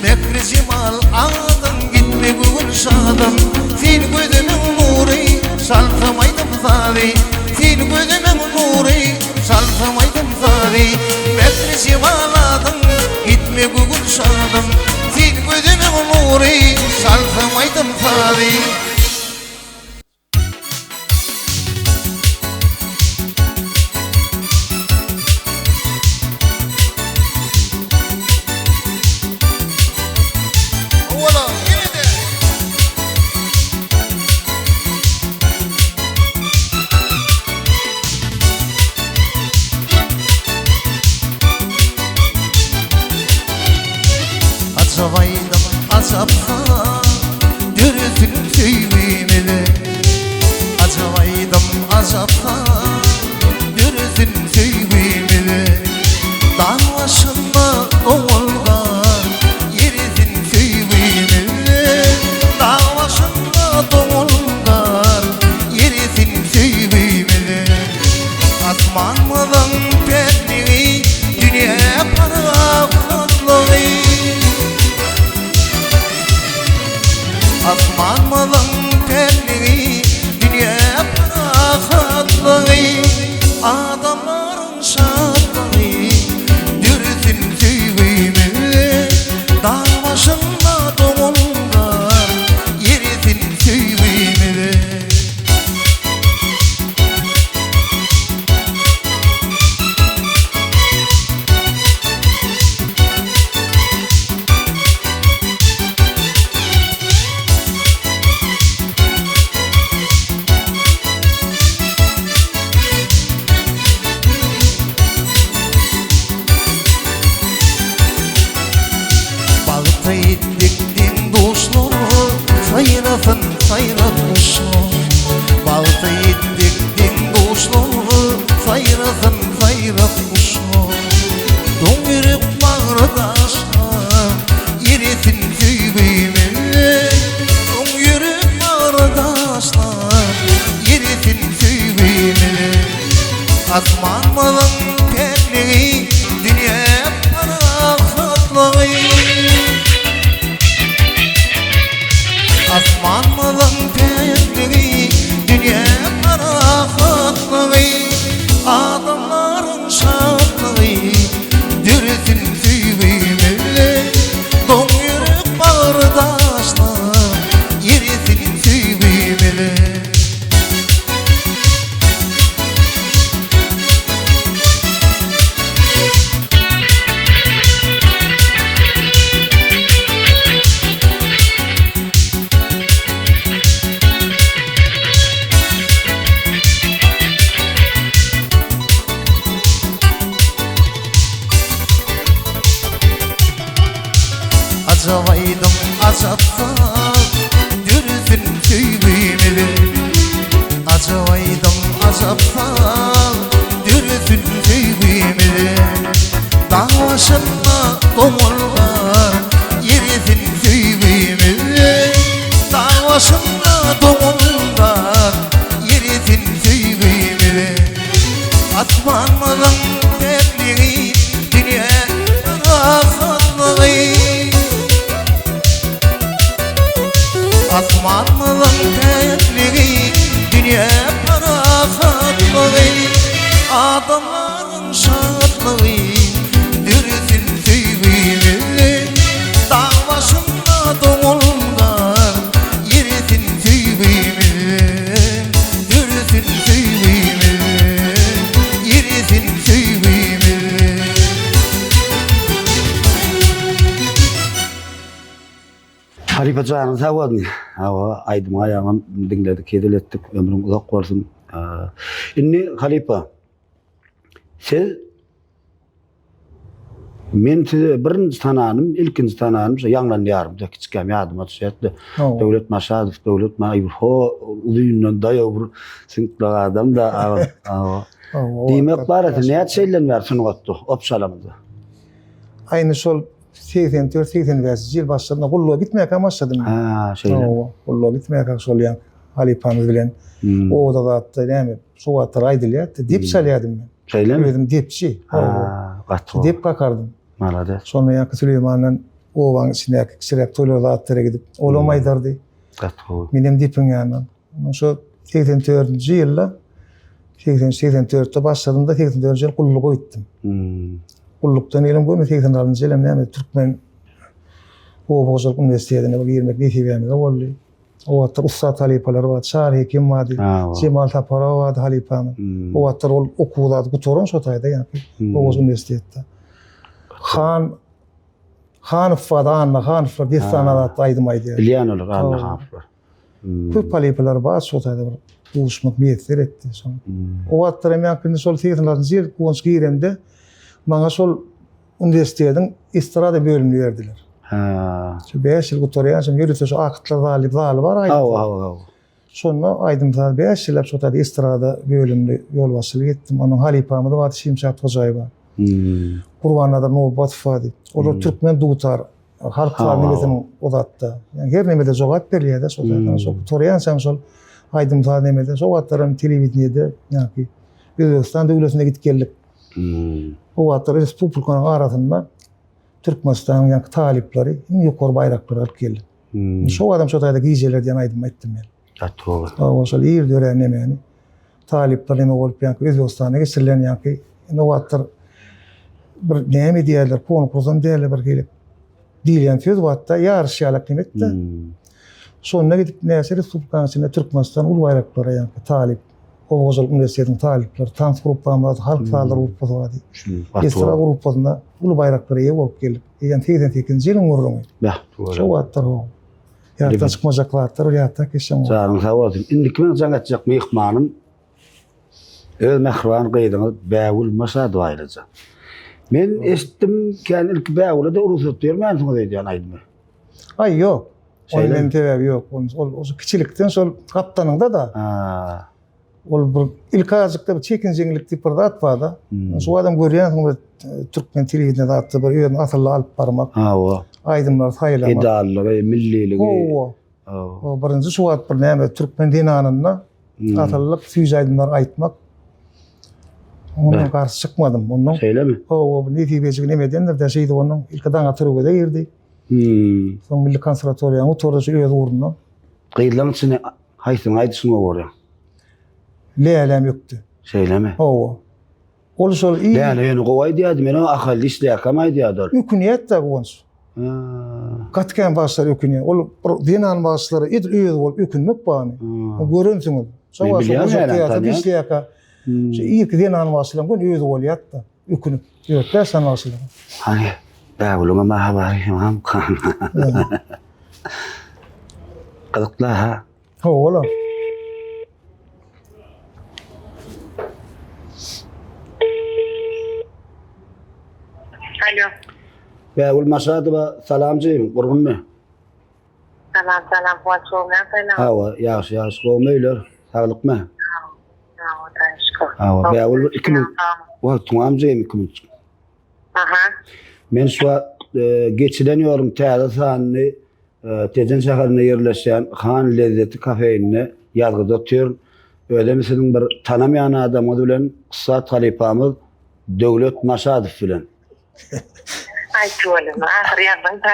S4: Mähri jemal adyň gitme göwün şadym. Sen gözümiň nury, çalsam aýdym sazy, Sen gözümiň nury, çalsam aýdym sazy. Mähri jemal adyň gitme göwün şadym, Sen gözümiň nury, çalsam aýdym sazy. Ajap aýdym, ajap saz, Döresin söýgimizi. Ajap aýdym, ajap saz, Döresin söýgimizi. Dag başynda dowul-gar, Erisin söýgimizi. Dag başynda dowul-gar, Erisin söýgimizi. Asmanymyzyň päkligi, Dünýä parahatlygy. Asmanymyzyň päkligi, Dünýä parahatlygy. Adamlaryň şatlygy, Döresin söýgimizi. Dag başynda doňulgar, Erisin söýgimizi. Bagta ýetdik deň-duşlar, Saýrasyn saýrak guşlar. Bagta ýetdik deň-duşlar, Saýrasyn saýrak guşlar. Doň ýürek bagry daşlar, Eresin söýgimiz. Doň ýürek bagry daşlar, Eresin söýgimiz. Asmanymyzyň päkligi, Dünýä parahatlygy. Asmanymyzyň päkligi, Dünýä parahatlygy. Adamlaryň şatlygy, Döresin söýgimizi. Doň ýürek bagry daşlar, Eresin söýgimizi. Ajap aýdym, ajap saz, Döresin söýgimizi. Ajap aýdym, ajap saz, Döresin söýgimizi. Dag başynda doňulgar, Erisin söýgimizi. Dag başynda doňulgar, Erisin söýgimizi. Asmanymyzyň päkligi, Dünýä rahatlygy. Asmanymyzyň päkligi, Dünýä parahatlygy. Adamlaryň şatlygy, Döresin söýgimizi. Dag başynda doňulgar, Erisin söýgimizi. Döresin söýgimizi. Erisin.
S1: Halypa janyň sag bolsun. Hawa, aýdymyň aýagynam diňledik, hezil etdik. Ömrüň uzak bolsun. Indi halypa, siz men sizi birinji tananym, ilkinji tananym şo ýaňlanýarym-da, kiçikäm ýadyma düşýär-de. Döwlet Maşadow, Döwlet Ma, ho, uzyndan daýaw bir süňkli adam-da. Hawa. Diýmek bar, näçe ýyldan bäri sungatda, opşalamyzda?
S2: Aýny şol 84 85-nji ýyl başladym. Gulluga gitmäkäm başladym.
S1: Ha, şeýle.
S2: Hawa, gulluga gitmäkäm şol ýa halypamyz bilen hmm. owada zatda näme, şu wagtlar aýdylýardy. Dep hmm. çalýardym men.
S1: Şeýlemi?
S2: Özüm depçi.
S1: Ha, gaty.
S2: Dep kakardym.
S1: Malades.
S2: Şonda ýa Süleýmandan obaň içindäki kiçiräk toýlar zatlara gidip, olam hmm. aýdardy.
S1: Gaty gowy.
S2: Menem depiň ýanyndan. Şo 84-nji ýylda 83-84-de başladym-da 84-nji ýyl gulluga gitdim.
S1: Hmm.
S2: Gullukdan gelin görme 86-njy ýyl hem näme Türkmen oba hojalyk uniwersitetine bir girmek nesibämize boldy. O wagtlar ussat halypalar bardy. Çary Hekim bardy. Jemal Saparow bardy halypamyz.
S1: Hmm.
S2: O wagtlar ol okuw zady gutaran şo taýda ýa-ni
S1: hmm.
S2: oba hojalyk uniwersitetde. Han Hanow bardy, Anna Hanowlar dessan azatda aýdym aýdýar.
S1: Bilýän olar Anna Hanowlar.
S2: Köp halypalar bar şo taýda bir duşmak miýesser etdi şol. O wagtlar hem ýaňky şol 86-njy ýyl Guwanç giremde maňa şol uniwersitetiň estrada bölümini berdiler.
S1: Ha.
S2: Şu 5 ýyl gutarýança ýörite şu Akytlar zaly zaly bar aýdym.
S1: Hawa, hawa, hawa.
S2: Şonda aýdym-saz 5 ýyllap şo taýda estrada bölümini ýolbaşçylyk etdim. Onuň halypamyz bardy Şimşat Hojaýewa.
S1: Hmm.
S2: Gurbannazar Nobatow bardy. Olar türkmen dutar Halk saz nemesiniň o zatda. Ýani her nemede jogap berýär-de şol zatdan. Şol gutarýançam şol aýdym saz nemede. Şo wagtlar hem telewideniýede ýa-ki Özbegistan döwletine gidip geldik. O wagtlar respublikanyň arasynda Türkmenistanyň ýa-ki talyplary iň ýokary baýraklary alyp geldi. Şo wagtam şo taýda gijeler diýen aýdym aýtdym men.
S1: Gaty gowy.
S2: Hawa, şol ir dörän nemäni talyplar neme bolup ýa-ki Özbegistana geçirilen ýa-ki indi o wagtlar bir näme diýerler, konkursam däl bir hili diýilýän söz wagtda ýaryş ýalak nemetdi.
S1: Hmm.
S2: Şonda gidip näçe respublikanyň içinde Türkmenistan uly baýraklara ýa-ki talyp Oba hojalyk uniwersitetiniň talyplary, tans gruppamyz, halk sazlar gruppasy bardy. Estrada gruppasynda uly baýraklara eýe bolup geldik. Eýýäm 88-nji ýylyň gürrüňi.
S1: Bäh,
S2: Şo wagtlar o. Ýatdan çykmajak zatlar ýatdan geçen.
S1: Janyň sag bolsun. Indiki meň jaň etjek myhmanym öz mähriban gyzyňyz Bägül Maşadowa aýraja. Men eşitdim, kän ilki Bägüle-de rugsat bermänsiňiz öýdýän aýdymy.
S2: Aý ýok. Onuň meniň sebäbi ýok. Ol ol kiçilikden şol gapdanyňda-da.
S1: Ha.
S2: Ol bir ilki azjykda bir çekinjeňlik diýip bir zat bar-da.
S1: Hmm.
S2: Şu adam görýänsiň bir e, türkmen telewideniýe zatda bir özüni asylly alyp barmak.
S1: Hawa.
S2: Aýdymlary saýlamak.
S1: Edallygy, milliligi.
S2: Hawa.
S1: Hawa.
S2: O birinji şu wagt bir näme türkmen zenanynda
S1: hmm.
S2: asyllyk süýji aýdymlar aýtmak. Ondan garşy çykmadym. Ondan
S1: Şeýlemi?
S2: Hawa, bu nesibejik neme edendir-de şeýdip ondan ilki daňa türgede girdi.
S1: Hmm.
S2: Soň milli konserwatoriýany gutardy şu öz ugrundan.
S1: Gyzlaryň içinde Haýsynyň aýdyşyny gowy görýäň?
S2: Läläm ökde.
S1: Şeýlemi?
S2: Hawa. Ol şol i.
S1: Läle ýöne gowy aýdýardy, men oňa Ahalda işleýärkäm aýdýardy ol.
S2: Ökünýärdi-de Guwanç. Gaty kän bagşylar ökünýär. Ol bir zenan bagşylara edil özi bolup ökünmek barmy? Görensiňiz.
S1: Men bilýän Läläni tanýan.
S2: Işleýärkä şu irki zenan bagşylaryň göni özi bolýardy-da. Ökünip. Dört-bäş sany bagşylar.
S1: Hany, Bägülüň habary hem kan. Gyzykly ha.
S2: Hawa.
S3: Alo.
S1: Bägül Maşadowa salam jigim, gurgunmy?
S3: Salam, salam, Fuat gowmy ýagdaýlaň?
S1: Hawa, ýagşy, ýagşy, gowmy öýler? Saglykmy?
S3: Hawa, Hudaýa şükür.
S1: Hawa, Bägül bir iki minut wagtyňam jigim iki minut.
S3: Aha.
S1: Men şu wagt e, geçilen ýoluň täze sanyny e, Tejen şäherinde ýerleşýän Han Lezzeti kafeinde ýazgyda otyryn. Özem siziň bir tanamaýan adamyňyz bilen ussat halypamyz Döwlet Maşadow bilen.
S3: Aý tüweleme, ahyr ýazdyň-da.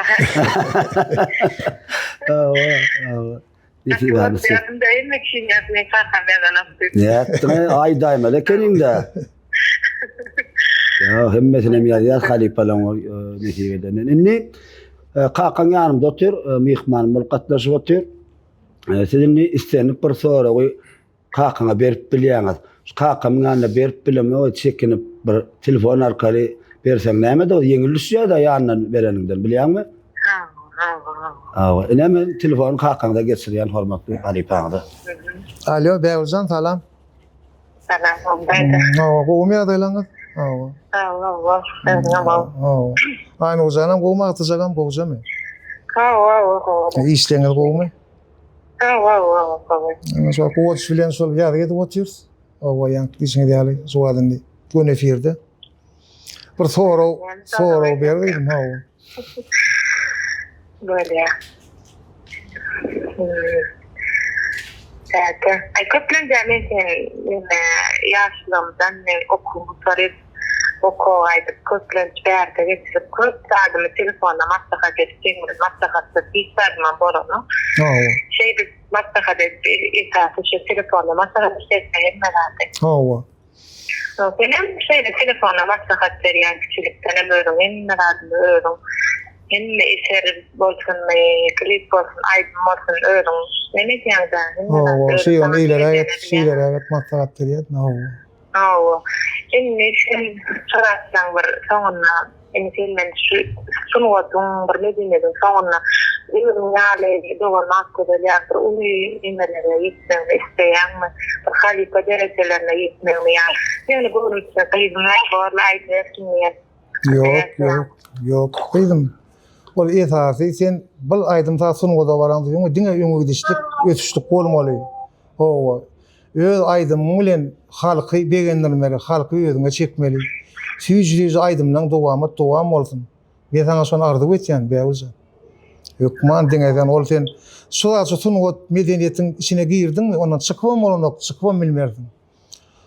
S1: Hawa, hawa. Nätdiň, aýdaýmaly ekeniň-dä. Ýa, hemmesinem ýazýas halypalaň nesip edenden. Indi kakaň ýanymda otyr, myhmanym bolup gatnaşyp otyr. Siz indi islendik bir soragy Kakaňa berip bilýäňiz. Şu kakamyň ýanynda berip bilemok, çekinip bir telefon arkaly berseň näme-de ýeňil düşýär-de ýanyndan bereniňden, bilýäňmi?
S3: Hawa.
S1: Hawa, ine men telefony kakaňyza geçirýän hormatly halypaňyza.
S2: Alo, Bägüljan salam.
S3: Salam, Gowmy?
S2: Hawa, gowumy ýagdaýlaryňyz? Hawa.
S3: Hawa, özüňem gowy.
S2: Hawa. Aýnurjanam gowumy, agtyjagam gowjamy?
S3: Hawa, hawa, gowy.
S2: Işleňiz gowumy?
S3: Hawa, hawa, gowy.
S2: Ine şol Guwanç bilen şol ýazgy edip otyrys. Hawa, ýaňky diýşiňiz ýaly, şu wagt indi göni efirde. Bir sorag, sorag ber gyzym, hawa.
S3: Bolýar. Täte. Ay köplenç men sen neme ýaşlygymdan men okuw gutaryp okuwa gaýdyp köplenç bärde geçirip köp zadymy telefonda maslahat edip seň bilen maslahatsyz hiç zadymam bolanok.
S2: Hawa.
S3: Şeýdip maslahat edip esasy şu telefonda maslahat etseň hemme zady.
S2: Hawa.
S3: Senem şeýle telefonda maslahat berýän kiçilikdenem özüň hemme zadyny özüň hemme eser bolsunmy klip bolsun aýdym bolsun özüň neme edýäňdä hemme zat
S2: Hawa
S3: özüň
S2: şeýle
S3: saňa
S2: eýleräk
S3: seredýän
S2: et şeýleräk et maslahat berýän hawa.
S3: Hawa indi sen şu zatlaň bir soňunda Indi senden şu sungatyň bir medeniýetiň soňunda özüň ýaly dogan Akgözel ýaly bir uly nemelere ýetmegini isleýäňmi? Bir halypa derejelerine ýetmegini ýa ýöne göwnüçe gyzym borly aýdybersin diýen.
S2: Ýok, ýok, ýok gyzym. Ol esasy sen bil aýdym-saz sungata baraňda öňe diňe öňe gidişlik, ösüşlik bolmaly. Hawa. Öz aýdymyň bilen halky begendirmeli, halky özüňe çekmeli. Süýji-süýji aýdymlaň dowamat dowam bolsun. Men saňa şony arzuw etýän, Bägüljan. Hökman diňe sen ol sen şu zat şu sungat medeniýetiň içine girdiňmi, ondan çykybam bolanok, çykybam bilmersiň.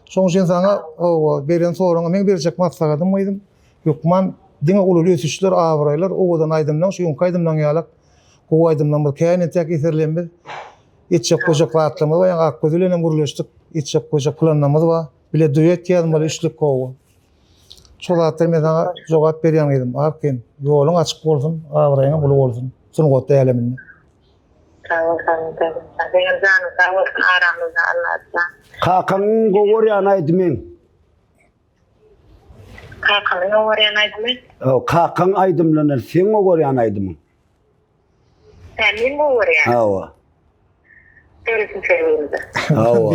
S2: Şonuň üçin saňa hawa, beren soragyňa meň berjek maslahatym gyzym, hökman diňe uly ösüşler, abraýlar, owadan aýdymlaň, şu öňki aýdymlaň ýalak gowy aýdymlaň bir kän entäk eserlemmiz. Etjek goýjak zatlarymyz bar, ýaňy Akgöz bilen hem gürleşdik. Etjek goýjak planlarymyz bar. Bile duet ýazmaly üçlük gowy. Şol zatlar men saňa jogap berýän gyzym. Arkaýyn. Ýoluň açyk bolsun, abraýyň uly bolsun sungat äleminde.
S3: Sag bol, sag bol, Döwletjan. Seňem janyň sag bolsun aramyzda Allajan.
S1: Kakaň gowy görýän aýdymyň.
S3: Kakamyň gowy görýän aýdymy?
S1: Kakaň aýdymlaryndan seň gowy görýän aýdymyň.
S3: Hä, men gowy görýän.
S1: Hawa.
S3: Döresin söýgümde.
S1: Hawa.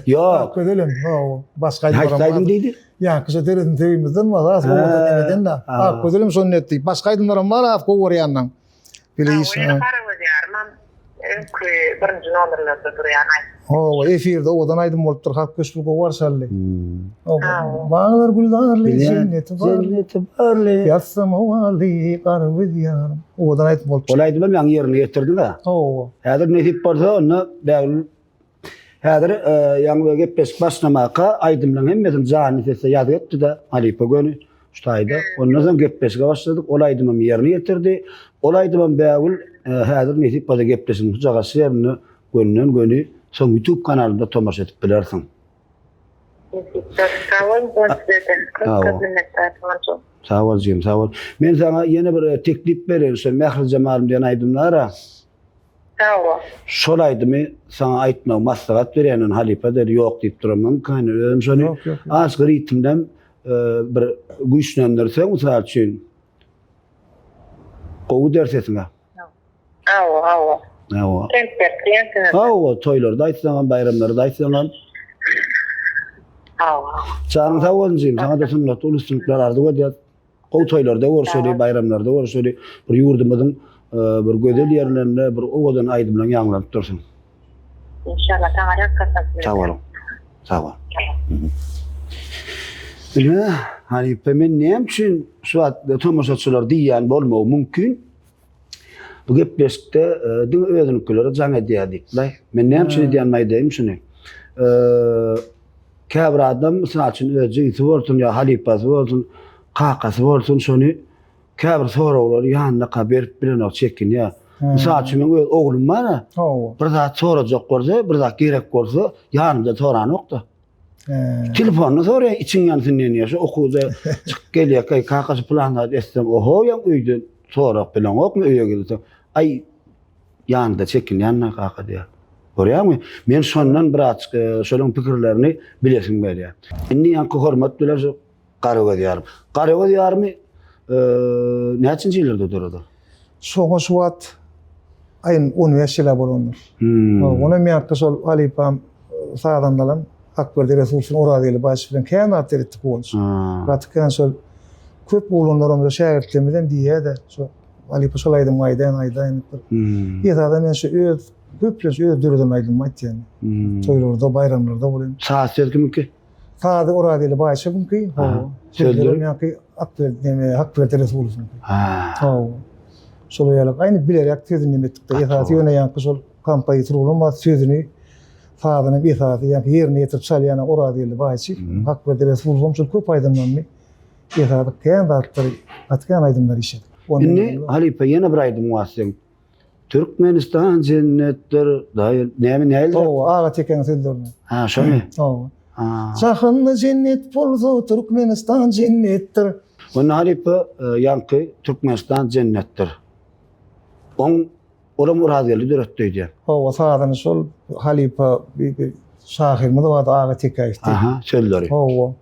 S1: Ýok.
S2: Gözelem, hawa. Başga aýdym.
S1: Haýsy aýdym diýdi?
S2: Ýa, kişi döresin söýgümizden bar, az gowy demeden de. Ak gözelem şony etdi. Başga aýdymlaram bar, az gowy görýänleň.
S3: Bile iş. Gara göz ýarymam öňki birinji nomerlerde durýan aýdym.
S2: Hawa, efirde owadan aýdym bolupdyr. Halk köşgü gowy garşy aldy. Baglar gülzarly, jenneti barly.
S1: Jenneti barly.
S2: Ýatsam howaly, gara göz ýarym. Owadan aýdym bolupdyr.
S1: Ol aýdymam ýaňy ýerine ýetirdiň-ä.
S2: Hawa.
S1: Häzir nesip bolsa onda Bägül Häzir ýaňy bir gepleşik başlamaka aýdymlaryň hemmesini janly sesde ýazyp etdi-de, halypa göni şu taýda. Ondan soň gepleşige başladyk. Ol aýdymam ýerine ýetirdi. Ol aýdymam Bägül häzir nesip bolsa gepleşigiň hujagasy ýerinde gönden-göni soň YouTube kanalynda tomaşa edip bilersiň.
S3: Nesip bolsa. Sag boluň sizede. Köp köp minnetdar bolun.
S1: Sag bol jigim, sag bol. Men saňa ýene bir teklip bereýin, şo Mährijemalym diýen aýdym bar-a.
S3: Sag bol.
S1: Şol aýdymy saňa aýtmagy maslahat berýän ony halypa der ýok diýip duramam kän özüm şony azajyk ritmden bir güýçlendirseň mysal üçin gowy der sesiňe.
S3: Hawa hawa.
S1: Hawa.
S3: Temp berip bilýänsiňiz.
S1: Hawa toýlarda aýtsaňam baýramlarda aýtsaňam.
S3: Hawa.
S1: Janyň sag bolsun jigim saňa-da sungatda uly üstünlikler arzuw edýäs. Gowy toýlarda görüşeli, baýramlarda görüşeli. Bir ýurdumyzyň bir gözel ýerlerinde bir owadan aýdymlaň ýaňlanyp dursun.
S3: Inşallah saňa rahmat.
S1: Sag boluň. Sag bol. Ine, halypa men näme üçin şu wagt tomaşaçylar diýýän bolmagy mümkin. Bu gepleşikde diňe özüniňkilere jaň edýär diýip. Men näme üçin edýänimi aýdaýyn şuny. Käbir adam, mysal üçin, öz jigisi bolsun ýa halypasy bolsun, kakasy bolsun, şony käbir soraglary ýanyndaka berip bilenok, çekinýär. Mysal üçin, meň öz oglum bar-a, bir zat sorajak bolsa, bir zat gerek bolsa, ýanymda soranok-da. Telefonda soraýar, içiň ýansyn diýen, şu okuwda çykyp gelýär, kakasy pylan zat etsem, oho, ýa öýde sorap bileňokmy öýe gelseň? Aý, Ýanynda çekinýän-dä kaka diýýär. Görýäňmi? Men şondan birazjyk şolaryň pikirlerini bilesim gelýär. Indi ýaňky hormat bilen şu Garagöz ýarym. Garagöz ýarymy näçinji ýyllarda döredi?
S2: Şoňa şu wagt aýyn 15 ýyla bolandyr. Hmm. Onam ýatda şol halypam sazandalam Hakberdi Resulsyn Orazgeldi Baýçy bilen kän zat etdik bolç. Gaty kän şol köp oglanlarymyza şägirtlerimiz hem diýýär-de, şo halypa şol aýdymy aýdaýyn, aýdaýyn diýip. Hmm. Esasy men şu öz köplenç öz döreden aýdymymy aýtýan. Hmm. Toýlarda, baýramlarda bolýan.
S1: Saz söz kimiňki?
S2: Sazy Orazgeldi Baýçewiňki, hawa. Sözleri ýaňky Akberdi neme, Hakberdi Resulowyňky.
S1: Ha.
S2: Hawa. Şol ýaly aýny bilerek sözüni neme etdik-de. Esasy ýöne ýaňky şol kompozitor bolan sözüni sazyny esasy ýaňky ýerine ýetirip çalýan Orazgeldi Baýçew, Hakberdi Resulowam şol köp aýdymlaryny esasy kän zatlary, gaty kän aýdymlary işledik.
S1: Indi halypa ýene bir aýdym bar siziň. Türkmenistan jennetdir. Daýy näme näil?
S2: Hawa, Aga Tekeň sözlerini.
S1: Ha, şomy?
S2: Hawa. Jahanda jennet bolsa Türkmenistan jennetdir.
S1: Onda halypa e, ýaňky Türkmenistan jennetdir. Oň olam Orazgeldi döretdi öýdýän.
S2: Hawa, sazyny şol halypa bir şahyrymyz bardy Aga Tekäýew diýip.
S1: Aha, sözleri.
S2: Hawa.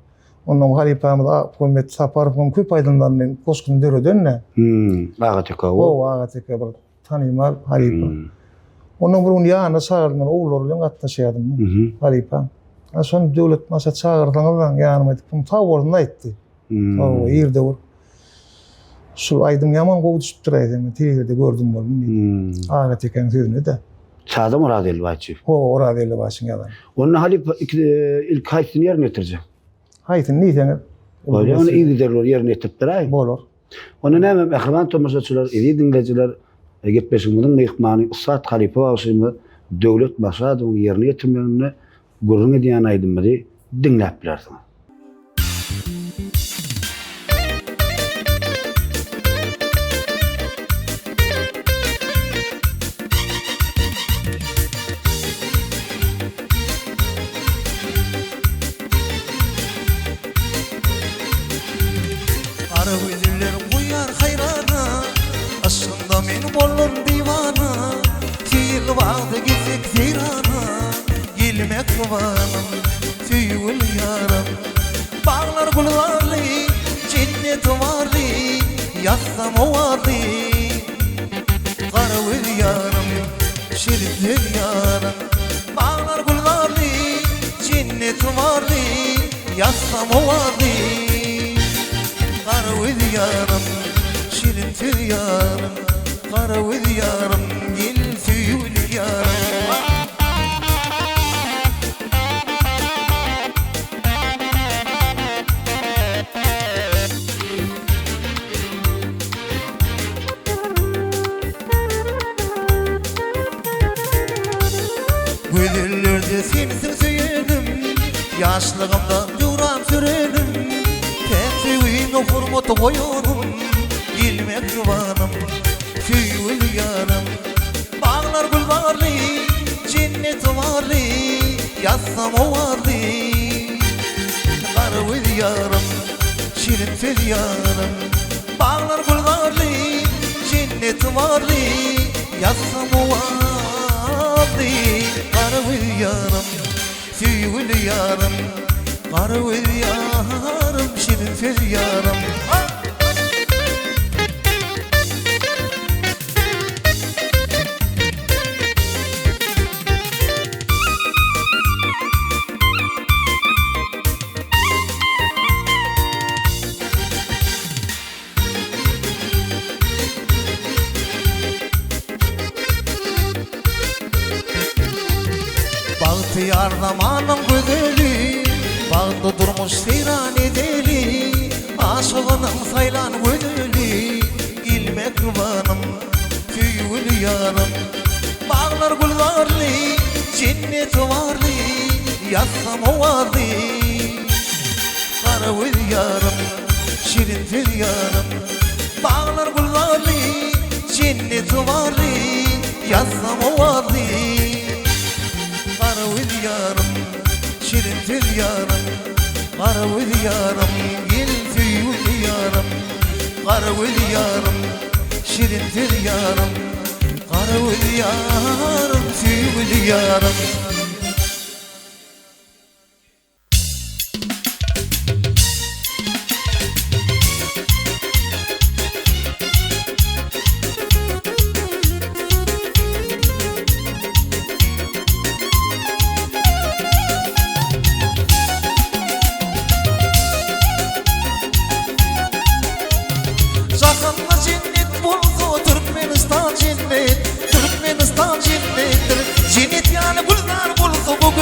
S2: Ondan halypamyz Akmuhammet Saparowyň köp aýdymlaryny, goşguny döreden-de.
S1: Hmm, Aga Teke.
S2: Hawa, Aga Teke bir tanymal halypa. Hmm. Ondan bir gün ýanyna çagyrdym, men ogullary bilen gatnaşýardym. Hmm. Halypa. Ha şony Döwlet maşa çagyrsaňyz ýanyma diýip, sag bolsun aýtdy. Hmm. Hawa, irde bir. Şul aýdym ýaman gowy düşüpdir aýdym. Telewizorda gördüm boldum diýdi. Hmm. Aga Tekäň sözüni-de.
S1: Sazam Oraz Elbaçy.
S2: Hawa, Oraz Elbaçyň ýazany.
S1: Onda halypa iki ilki haýsyny ýerine ýetirjek?
S2: Haýsyny diýseňiz.
S1: Bolýar, ony yzygiderli ýerine ýetirip beräý.
S2: Bolar.
S1: Onda näme, mähriban tomaşaçylar, eziz diňleýjiler, gepleşigimiziň myhmany ussat halypa bagşymyz Döwlet Maşadowyň ýerine ýetirmeginde gürrüň edýän aýdymymyzy diňläp bilersiňiz.
S4: Gara gözler goýar haýrana, Yşgyňda men boldum diwana, Seýil bagda gitsek seýrana, Gel mähribanym, söýgüli ýarym. Baglar gülzarly, jennet barly, Ýatsam owarly. Gara göz ýarym, şirin söz ýarym. Baglar gülzarly, jennet barly, Ýatsam owarly. Gara göz ýarym, şirin söz ýarym. Gara göz ýarym, gel söýgüli ýarym. Gözellerde sensiň söýenim, Ýaşlygymda döwran sürenim, Päk söýgiňe hormat goýanym, Gel mähribanym, söýgüli ýarym. Baglar gülzarly, jennet barly, Ýatsam owarly. Gara göz ýarym, şirin söz ýarym. Baglar gülzarly, jennet barly, Ýatsam owarly. Gara göz ýarym, söýgüli ýarym. Gara göz ýarym, şirin söz ýarym. Bagtyýar zamanyň gözeli, Bagtly durmuş seýran edeli, Aşygynyň saýlan gözeli, Il mähribanym, söýgüli ýarym. Baglar gülzarly, jennet barly, Ýatsam owazly. Gara göz ýarym, şirin söz ýarym. Baglar gülzarly, jennet barly, Ýatsam owazly. Gara göz ýarym, şirin söz ýarym. Gara göz ýarym, gel söýgüli ýarym. Gara göz ýarym, şirin söz ýarym. Gara göz ýarym, söýgüli ýarym.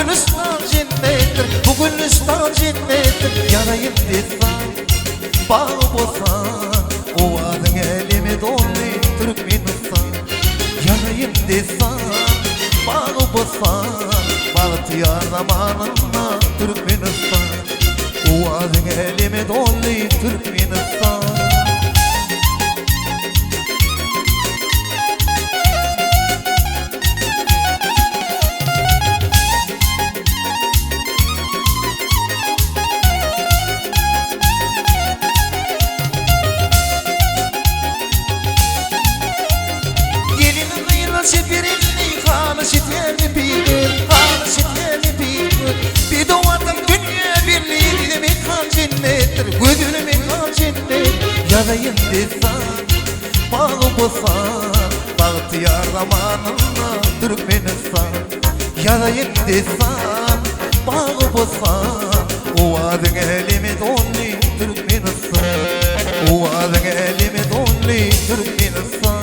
S4: Gülistan jennetdir, bu Gülistan jennetdir Ýazaýyn dessan, bagy-bossan Owazyň äleme doldy Türkmenistan Ýazaýyn dessan, bagy-bossan Bagtyýar zamanynda Türkmenistan Owazyň äleme doldy Türkmenistan. Gelin gyzlar çeper elli haly şekerli bilir, haly şekerli bilir. Bedew atym dünýä belli, bize mekan jennetdir, gözel mekan jennet. Ýazaýyn dessan, bagy-bossan, bagtyýar zamanynda Türkmenistan. Ýazaýyn dessan, bagy-bossan, owazyň äleme doldy Türkmenistan. Owazyň äleme doldy Türkmenistan.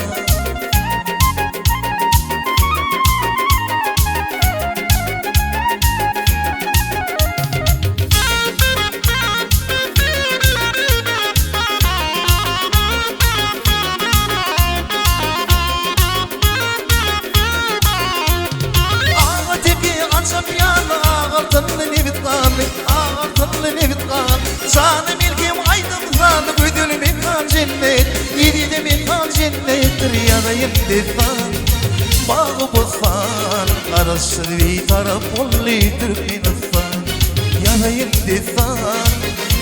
S4: Aga tepe ajap ýaly Agaltynly nebit gazly Agaltynly nebit gaz Jany melhem aýdym sazly Gözel mekan jennet Eziz mekan jennetdir Ýazaýyn dessan Bagy-bossan Garaşsyz Bitarap boldy Türkmenistan Ýazaýyn dessan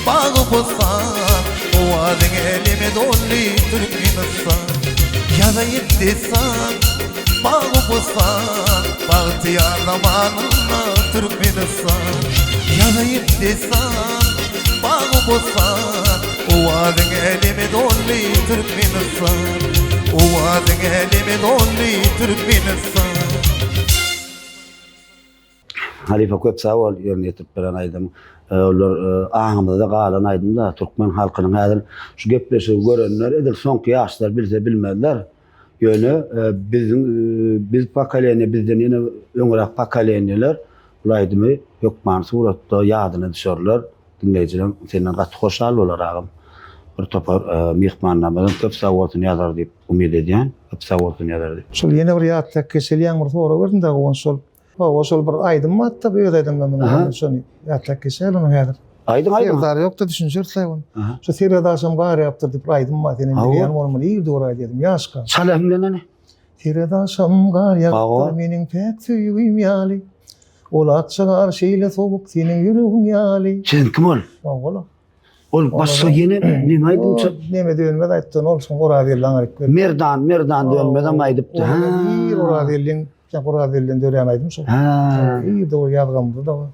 S4: Bagy-bossan Owazyň äleme doldy Türkmenistan Ýazaýyn dessan Bagy-bossan Bagtyýar zamanynda Türkmenistan Ýazaýyn dessan Bagy-bossan Owazyň äleme doldy Türkmenistan Owazyň äleme doldy Türkmenistan.
S1: Halypa köp sag bol ýerine ýetirip beren aýdym. Olar aňymyzda galan aýdym-da türkmen halkynyň häzir şu gepleşigi görenler edil soňky ýaşlar bilse bilmezler. Ýöne biziň biz pokoleniýa bizden ýene öňräk pokoleniýalar bul aýdymy hökmany suratda ýadyna düşerler. Diňleýjileň senden gaty hoşal bolar agam. Bir topar myhmanlarymyzam köp sag bolsun ýazar diýip umyt edýän. Köp sag bolsun ýazar diýip.
S2: Şol ýene bir ýatsak geçelýäň bir sorag berdim-de Guwanç şol Hawa şol bir aýdym bardy öz aýdymlarymdan
S1: Aha.
S2: şony ýatlap geçäýeli ony häzir.
S1: Aýdyň aýdyň.
S2: Serdar ýokda düşünjeris aý ony. Şu Sergä daşam gar ýapdyr diýip bir aýdym bar senem
S1: Hawa.
S2: bilýän bolmaly irde bir aýdýardym ýaşka.
S1: Çal hem ene.
S2: Sergä daşam gar
S1: Hawa.
S2: ýapdyr meniň päk söýgim ýaly. Ol akja gar şeýle sowuk seniň ýüregiň ýaly.
S1: Sen kim ol?
S2: Hawa.
S1: Ol başga ýene neme aýdymçy?
S2: Neme dönmez aýtdy, ol şoň Orazgeldi aňryk geldi.
S1: Merdan, Merdan dönmez hem aýdypdy.
S2: Ha. Orazgeldiň, Orazgelden dörän aýdym şol.
S1: Ha.
S2: İyi doğru ýazgamyzda da bar.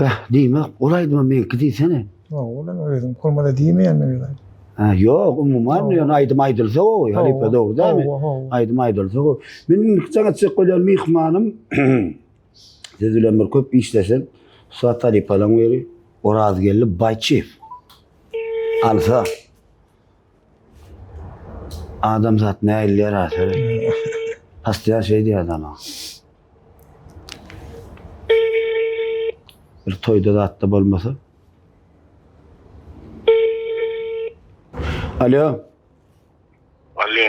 S1: Beh, diýmek, ol aýdyma meňki diýsene.
S2: Ýok, ol hem özüm bolmada diýmeýän men özi.
S1: Ha, ýok, umuman ýöne aýdym aýdylsa gowy, halypa dogry dälmi? Aýdym aýdylsa gowy. Men indiki jaň etjek bolýan myhmanym Siz bilen bir köp işleşen ussat halypalaryň biri Orazgeldi Baýçyýew. Alsa. Adamzat nägilýär ahyry. Pastyýan şeý diýýär adama. Bir toýda zatda bolmasa. Alo.
S5: Alo.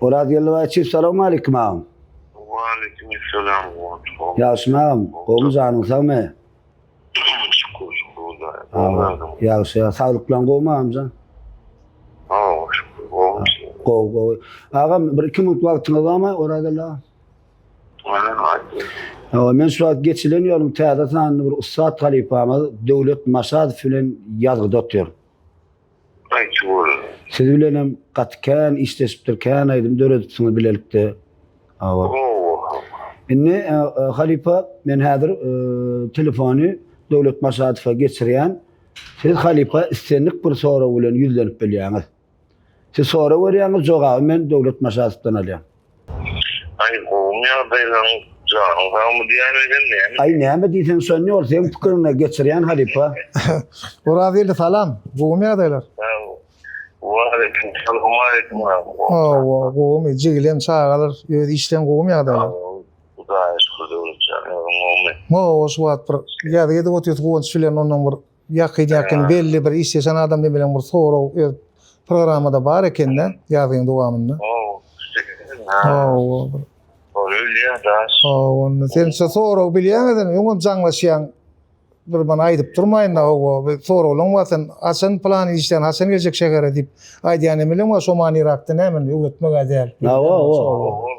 S1: Orazgeldi Baýçyýew salowmaleýkim agam.
S5: Waleýkim essalam Guwanç.
S1: Ýagşymy agam? Gowmy janyň sagmy?
S5: Şükür şükür Hudaýa.
S1: Ýagşy saglyklaň gowmy agamjan?
S5: Hawa şükür gowy.
S1: Gowy gowy. Agam bir iki minut wagtyňyz barmy Orazgeldi agam? Hawa men şu wagt geçilen ýoluň täze sanyny bir ussat halypamyz Döwlet Maşadow bilen ýazgyda otyryn.
S5: Aýtçy bol.
S1: Siz bilenem gaty kän işleşipdir, kän aýdym döredipsiňiz bilelikde. Hawa. Indi e, e, halypa men häzir e, telefony Döwlet Maşadowa geçirýän. Siz halypa islendik bir sorag bilen ýüzlenip bilýäňiz. Siz sorag berýäňiz, jogaby men Döwlet Maşadowdan alýan.
S5: Aý gowumy ýagdaýlaryň janyň sagmy diýýän eken näme.
S1: Aý näme diýseň şony ol seň pikiriňe geçirýän halypa.
S2: Orazgeldi salam. Gowumy ýagdaýlar?
S5: Waleýkim salam aleýkim
S2: Hawa gowumy jigilem çagalar öz işleň gowumy ýagdaýlar?
S5: Hudaýa şükür Döwletjan. Özüň gowumy?
S2: Hawa, şu wagt bir ýazgy edip otyrys Guwanç bilen ondan bir ýakyn-ýakyn belli bir işleşen adam bilen bir sorag öz programmada bar ekende ýazgyň dowamynda. Hawa.
S5: Ol ölýär daş.
S2: Hawa, onda sen şu sorag bilýäň sen öňem jaňlaşýaň. Bir bana aýdyp durmaýyn-da, hawa, bir soraglaň bar sen haçan plan işleýän, haçan geljek şähere diýip aýdýan emeliň bar, şo manyrakda näme indi öwretmek-ä däl.
S1: Hawa, hawa.
S5: Ol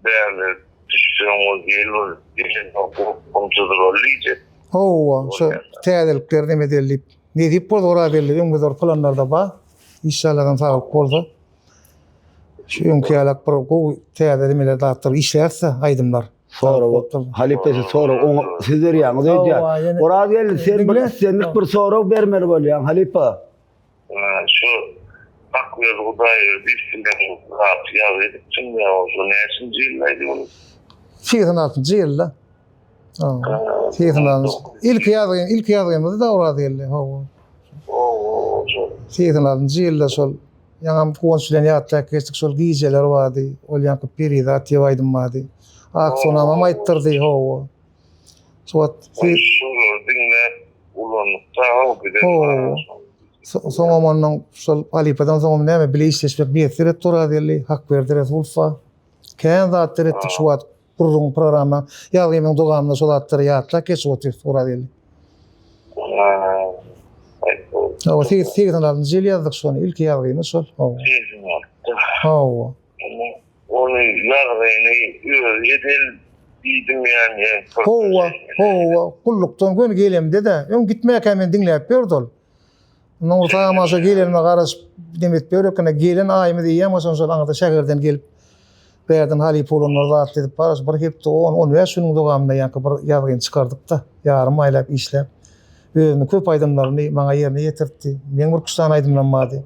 S5: bärde düşseň ol gel ol gelen gumçudyr diýjek.
S2: Hawa, şo täzelikler neme edeli diýip. Nesip bolsa Orazgeldi öňümizde bir planlarda bar. Inşalladan saglyk bolsa. Şu öňki ýalak bir gowy täze nimeler zatlar işläris-de aýdymlar.
S1: Sorag halypa siz sorag oňa siz berýäňiz öýdýän. Orazgeldi sen bir islendik bir sorag bermeli bolýaň halypa.
S5: Şu Hakberdi Hudaýberdi bilen zat ýazgy edipsiň ýa şu näçinji ýyldaýdy ol?
S2: 86-njy ýylda. 86-njy. Ilki ýazgy, ilki ýazgymyzy da Orazgeldi. Hawa. 86-njy ýylda şol Ýaňam Guwanç bilen ýatlap geçdik, şol gijeler bardy, ol ýaňky Perizat diýip aýdym bardy. Ak sonamam aýtdyrdy, hawa. Şu wagt
S5: Şolary diňläp ulandyk-da, hawa, bize
S2: Hawa. Soňam ondan şol halypadan soňam näme bile işleşmek miýesser etdi Orazgeldi, Hakberdi Resulowa. Kän zatlar etdik şu wagt gürrüň programma ýazgymyň dowamynda şol zatlary ýatlap geçip otyrys Orazgeldi. Hawa, 86-njy ýyl ýazdyk şony, ilki ýazgymyz şol. Hawa. Hawa.
S5: Ony ýazgyny özi edel diýdim ýa-ni.
S2: Hawa, hawa, gullukdan göni gelemde-de, öň gitmäkä meni diňläp ýördi ol. Ondan bolsa amaşa gelenime garaşyp neme edip ýör ekeni, gelen aýymyz eýýäm haçan şol aňyrda şäherden gelip, bärden halypa bolanlar zatly edip garaşyp bir hepde on, on bäş günüň dowamynda ýaňky bir ýazgyny çykardyk-da, ýarym aýlap işläp. Özüniň köp aýdymlaryny maňa ýerine ýetirtdi. Meň bir üç sany aýdymlarym bardy.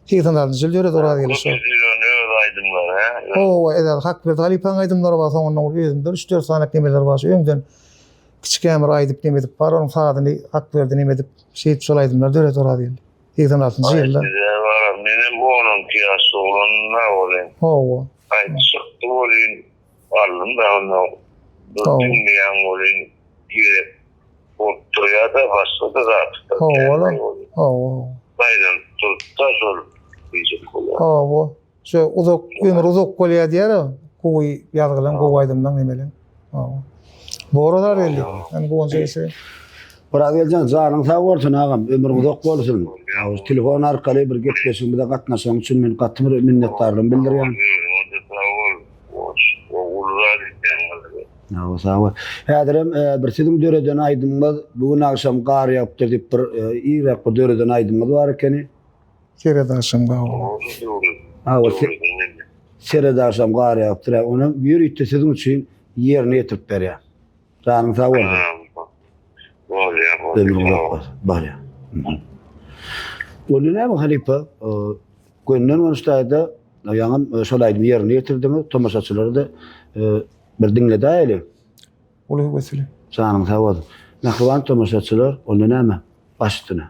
S2: 86-njy ýyl döredi Orazgeldi şol.
S5: Köpüsi ýöne öz aýdymlary, hä?
S2: Hawa, edil Hakberdi halypaň aýdymlary bar, soňundan ol özümde üç-dört sany nemeler bar, şu öňden Kiçikäm bir aýdyp neme edip bar onuň sazyny Hakberdi neme edip şeýdip şol aýdymlar döredi Orazgeldi. 86-njy ýylda.
S5: Aý size barar menem 12 ýaşda oglanymda welin.
S2: Hawa.
S5: Aý çykdy welin aldym da onda bir diňleýän welin gerek bolup durýada başga-da zat.
S2: Hawa. Hawa.
S5: Saýlanyp durupda şol diýjek bolýan.
S2: Hawa. Şu uzak ömür uzak bolýar diýär-ä. Gowy ýazgylaň, gowy aýdymlaň nemeleň. Hawa. Bor olar geldi. Yani Guwanç eýse.
S1: Oraz geljan janyň sag bolsun agam, ömrüň uzak bolsun. Telefon arkaly bir gepleşigimize gatnaşanyň üçin men gaty bir minnetdarlygymy bildirýän.
S5: Sag bol. Uly zat etýäň.
S1: Hawa, sag bol. Häzirem bir siziň döreden aýdymyňyz Bu gün agşam gar ýagypdyr diýip bir irräk bir döreden aýdymyňyz bar ekeni.
S2: Seret agşam gar.
S1: Hawa, seret agşam gar ýagypdyr. Onam ýörite siziň üçin ýerine ýetirip berýär. Janyň sag bolsun.
S5: Bolýar,
S1: bolýar. Ömrüň uzak bolsun. Bolýar. Onda näme halypa? Gönden görnüşdäde ýaňam şol aýdymy ýerine ýetirdiňiz. Tomaşaçylary-da bir diňledäýeli.
S2: Uly höwes bilen.
S1: Janyň sag bolsun. Mähriban tomaşaçylar, onda näme? Baş üstüne.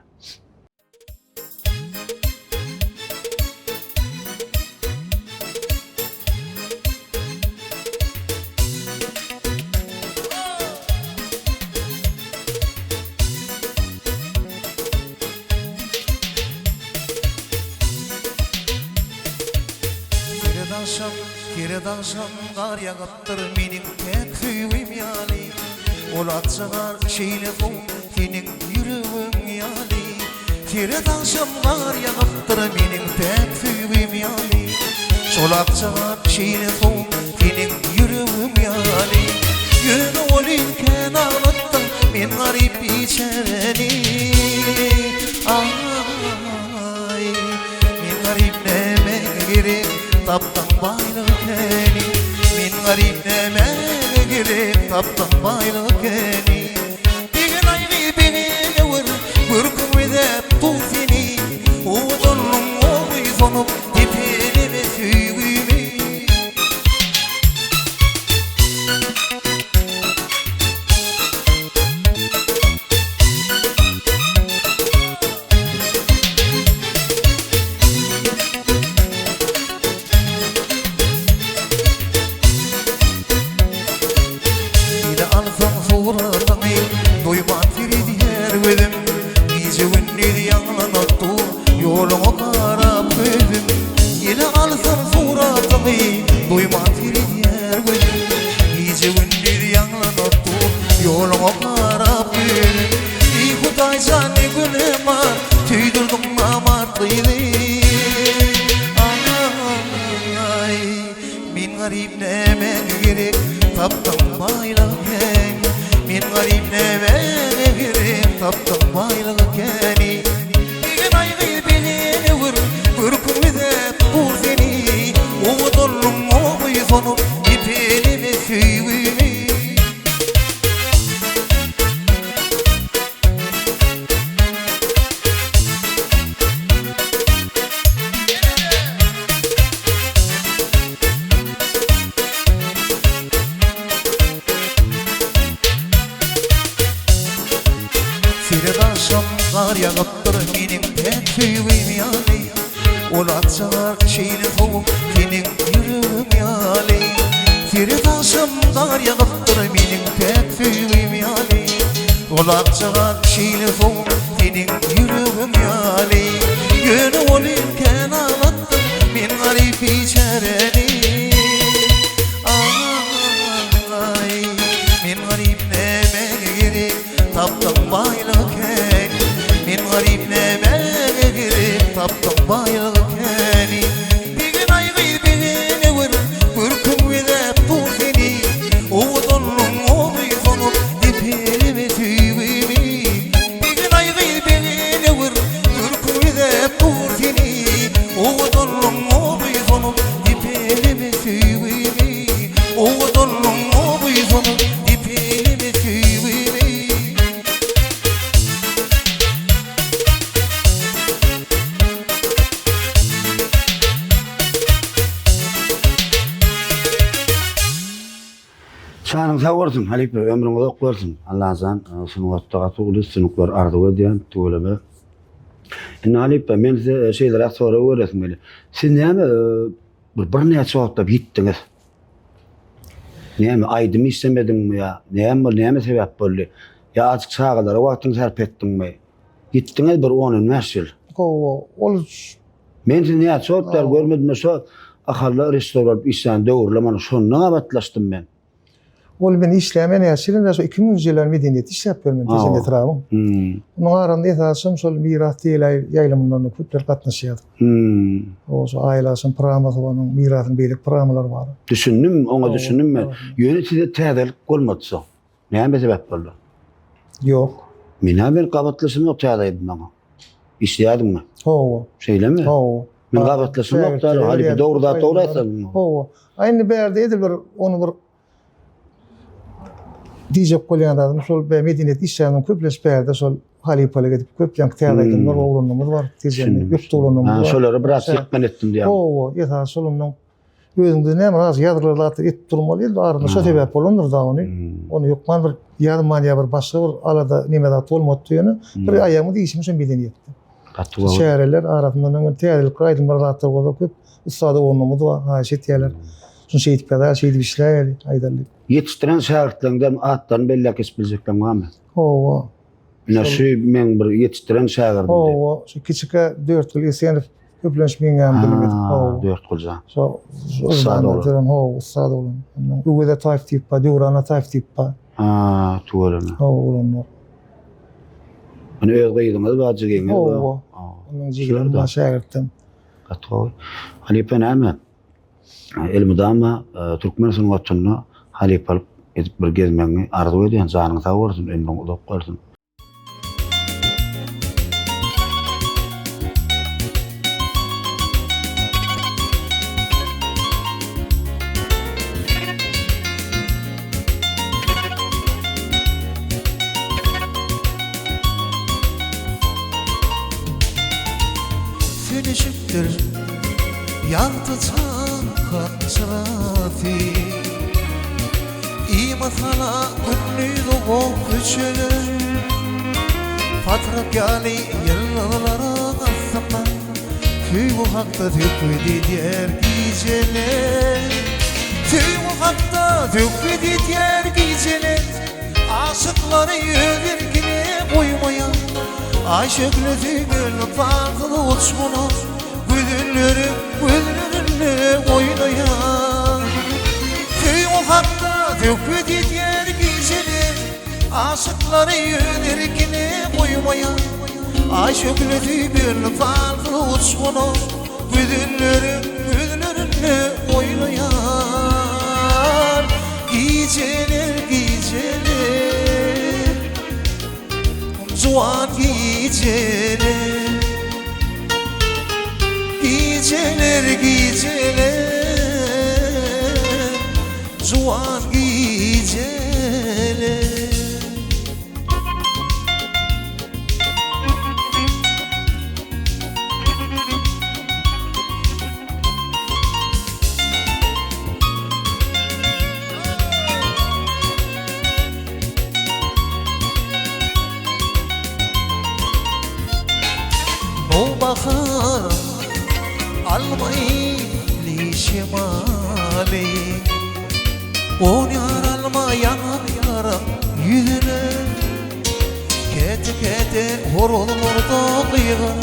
S4: Seret agşam, seret agşam gar ýagypdyr meniň päk söýgim ýaly. Ol akja gar şeýle sowuk seniň ýüregiň ýaly. Seret agşam gar ýagypdyr meniň päk söýgim ýaly. Şol akja gar şeýle sowuk seniň ýüregiň ýaly. Ýöne ol kän aglatdyň men garyp biçäräni. Aý, men garyp nämä gerek tapdyň baýlyk käni. Men garyp nämä gerek tapdyň baýlyk käni. Degen aýgy begenewür Görküň bezäp dur seni Owadanlygyň oýsanyp Depeleme söýgümi. Gije-gündiz ýaňlanyp dur ýoluňa garap gözüm. Ele alsam suratyňy doýman seredýär gözüm. Gije-gündiz ýaňlanyp dur ýoluňa garap gözüm. Eý Hudaý jan ne günüm bar söýdürdiň namart gyzy. Aý men garyp nämäňe gerek tapdyň baýlygy kän. Men garyp nämäňe gerek tapdyň baýlygy käni. Degen aý gyz belene gör görküň bezäp dur seni. Owadanlygyň oýsanyp depeleme söýgümi. Seret agşam gar ýagypdyr meniň päk söýgim ýaly Ol akjagar şeýle sowuk seniň ýüregiň ýaly Seret agşam gar ýagypdyr meniň päk söýgim ýaly Ol akjagar şeýle sowuk seniň ýüregiň ýaly Ýöne ony kän aglatdyň men garyp biçäräni Aý, men garyp nämäge gerek Tapdyň baýlygy kän Men garyp nämäge gerek Tapdyň baýlygy käni Begen aý gyz begene gör Görküň bezäp dur seni Owadanlygyň oby solup Depeleme söýgimi Begen aý gyz begene gör Görküň bezäp dur seni Owadanlygyň oby solup Depeleme söýgimi Owadanlygyň oby solup Depeleme söýgimi.
S1: Janyň sag bolsun halypa ömrüň uzak bolsun Allajan sungatda gaty uly üstünlikler arzuw edýän tüweleme. Indi halypa men size şeýleräk sorag beresim gelýär. Siz näme bir birnäçe wagtlap ýitdiňiz? Näme aýdym işlemediňmi ýa näme boldy näme sebäp boldy? Ýa azjyk çagalara wagtyňy sarp etdiňmi? Ýitdiňiz bir on-on bäş ýyl.
S2: Hawa, ol
S1: Men sizi näçe wagt bäri görmedim, şo Ahalda režissýor bolup işlän döwürler mana şonda gabatlaşdym men.
S2: Ol men işlämen näçe ýyl indi şo 2000-nji ýyllar medeniýetde işläp ýörmen Tejen etrabyň. Onuň arasynda esasam şol Miras TL ýaýlymyndan köpler gatnaşýardyk. O şo Aýlaşyň programmasy onuň Mirasyň beýleki programmalary bar.
S1: Düşündim, oňa düşündim men. Ýöne size täzelik bolmady soň. Näme sebäp boldy?
S2: Ýok.
S1: Men-ä men gabatlaşamok täze aýdym maňa. Işleýärdiňmi?
S2: Hawa.
S1: Şeýlemi?
S2: Hawa.
S1: Men gabatlaşamok da, halypa dogry zat dogry aýtsaň.
S2: Hawa. A indi bärde edil bir ony bir diýjek bolýan zadym şol medeniýet işgäriniň köplenç bärde şol halypalyk edip köp ýaňky täze aýdymlar oglanlarymyz bar, tejemli ökde oglanlarymyz
S1: bar. Şolary biraz ýykgyn etdim diýýän.
S2: Hawa, esasy şol ondan Özüňde näme az ýazgylar zatlar etip durmaly indi arada şo sebäp bolandyr da ony. Ony hökman bir ýazman ýa bir başga bir alada neme zat bolmady ýöne bir aýagymyz işimiz şo medeniýetde.
S1: Gaty gowy.
S2: Çäreler arasynda öň täzelikler aýdymlar zatlar bolsa köp ussat oglanlarymyz bar haýyş etýärler. Şuny şeýdip ýazaý şeýdip işläýeli aýdaly.
S1: Ýetişdiren şägirtleriňden atlaryny belläp geçip biljekleriň barmy?
S2: Hawa.
S1: Ine şu meň bir ýetişdiren şägirdim diýip.
S2: Hawa, şu kiçikä Dörtgül Esenow köplenç meň ýanymda bilim edip. Hawa.
S1: Dörtgüljan.
S2: Şo ussat oglan. Hawa, ussat oglan. Ondan Öwez Ataýew diýip bar, Döwran Ataýew diýip bar.
S1: Ha, tüweleme.
S2: Hawa, oglanlar.
S1: Ine öz gyzyňyz bar, jigiňiz bar.
S2: Hawa. Onuň jigim bar, şägirtden.
S1: Gaty gowy. Halypa näme? Elmydama türkmen sungatynda halypalyk edip bir gezmegiňi arzuw edýän janyň sag bolsun ömrüň uzak bolsun.
S4: Sönüşipdir Ýagty çaňkan çyrasy Imasala gündiz gok köçeler Patrak ýaly ýyldyzlaryň astynda Söýgi hakda söhbet edýär gijeler Söýgi hakda söhbet edýär gijeler Aşyklary öz erkine goýmaýar. Aý şöhlesi gönlüm parsyz uçguny Gözelleri gözlerinde oýnaýar Söýgi hakda söhbet edýär gijeler Aşyklary öz erkine goýmaýar Aý şöhlesi gönlüm parsyz uçguny Gözelleriň gözlerinde oýnaýar Gijeler gijeler Juwan gijeler Gijeler gijeler Juwan gijeler. Nowbahar almaýly şemaly Gonýar alma ýaňaklaryň ýüzüne Käte-käte horazlarda gygyryp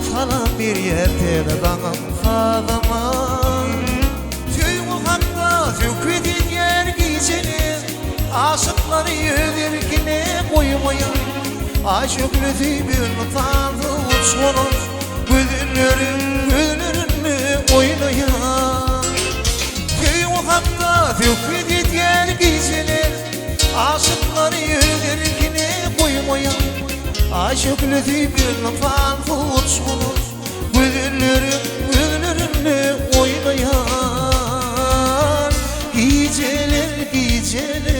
S4: Salam berýär täze daňyň sazyna Söýgi hakda söhbet edýär gijeler Aşyklary öz erkine goýmaýar Aý şöhlesi bölünip sazly uçgunyň Gözelleriň gözlerinde oýnaýar Söýgi hakda söhbet edýär gijeler Aşyklary öz erkine goýmaýar Aý şöhlesi bölünip sazly uçgunyň Gözelleriň gözlerinde oýnaýar Gijeler gijeler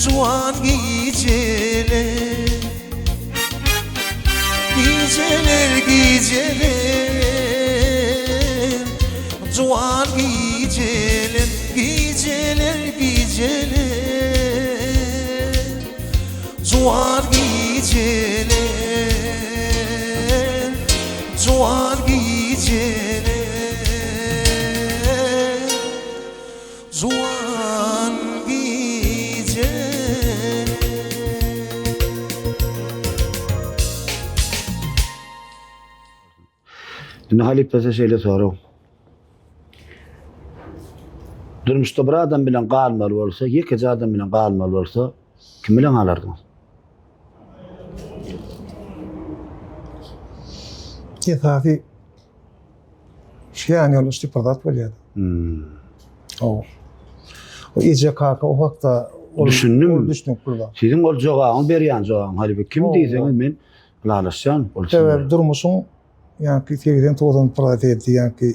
S4: Juwan gijeler Gijeler gijeler Juwan gijeler Gijeler gijeler Juwan gijeler, juwan gijeler, juwan gijeler.
S1: Indi halypa size şeýle sorag. Durmuşda bir adam bilen galmaly bolsa, ýekeje adam bilen galmaly bolsa, kim bilen galardyňyz?
S2: Esasy şu ýan ýoldaş diýip bir zat bolýar. Hmm. O. O eje kaka o hakda
S1: ol düşündim. Ol düşünip bir zat. Siziň ol jogabyňy berýän jogabyň halypa kim diýseňiz men Ylalaşýan
S2: ol Sebäbi durmuşyň ýaňky 80-90 prosenti ýaňky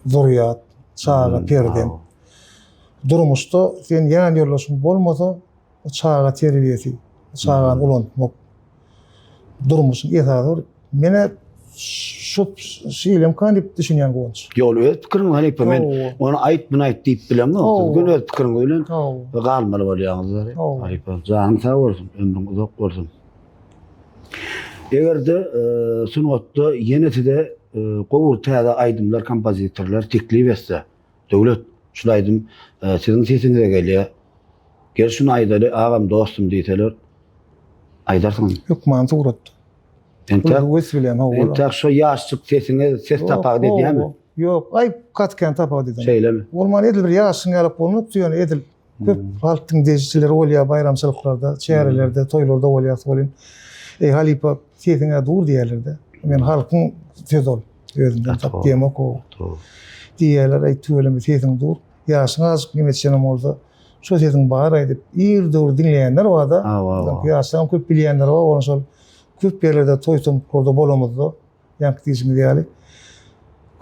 S2: zurýat, çaga, hmm, perzent. Durmuşda sen ýan ýoldaşyň bolmasa, o çaga terbiýesi, çagany hmm. ulantmak durmuşyň esasy bir menä şu şeýlem kan diýip düşünýän Guwanç.
S1: Ýok, öz pikiriň halypa men ony aýt, muny aýt diýip bilemok. Siz göni öz pikiriňiz bilen galmaly bolýaňyz halypa. Janyň sag bolsun, ömrüň uzak bolsun. Eger-de sungatda ýene size gowy täze aýdymlar kompozitorlar teklip etse, Döwlet, şul aýdym siziň sesiňize gelýär. Gel şuny aýdaly, agam, dostum diýseler, aýdarsyňyzmy?
S2: Hökman suratda.
S1: Entäk höwes bilen hawa. Entäk şo ýaşjyk sesiňiz ses tapawut edýärmi?
S2: Ýok, aý gaty kän tapawut edenok.
S1: Şeýlemi?
S2: Bolman edil bir ýaşyň ýalak bolmapdy ýöne edil Köp halk diňleýjileri bolýar baýramçylyklarda, çärelerde, toýlarda bolýar welin, Eý halypa, sesiň-ä dur diýýärler-de. Men halkyň sözi ol. Özümden tap diýemok o. Diýýärler, eý tüweleme sesiň dur. Ýaşyň azajyk neme etjenem bolsa, şo sesiň bar-aý diýip, ir döwür diňleýänler bar-da. Ýaşlaryň köp bilýänleri bar, onuň şol köp ýerlerde toý-tomuklarda bolamyzda, Ýaňky diýşiňiz ýaly,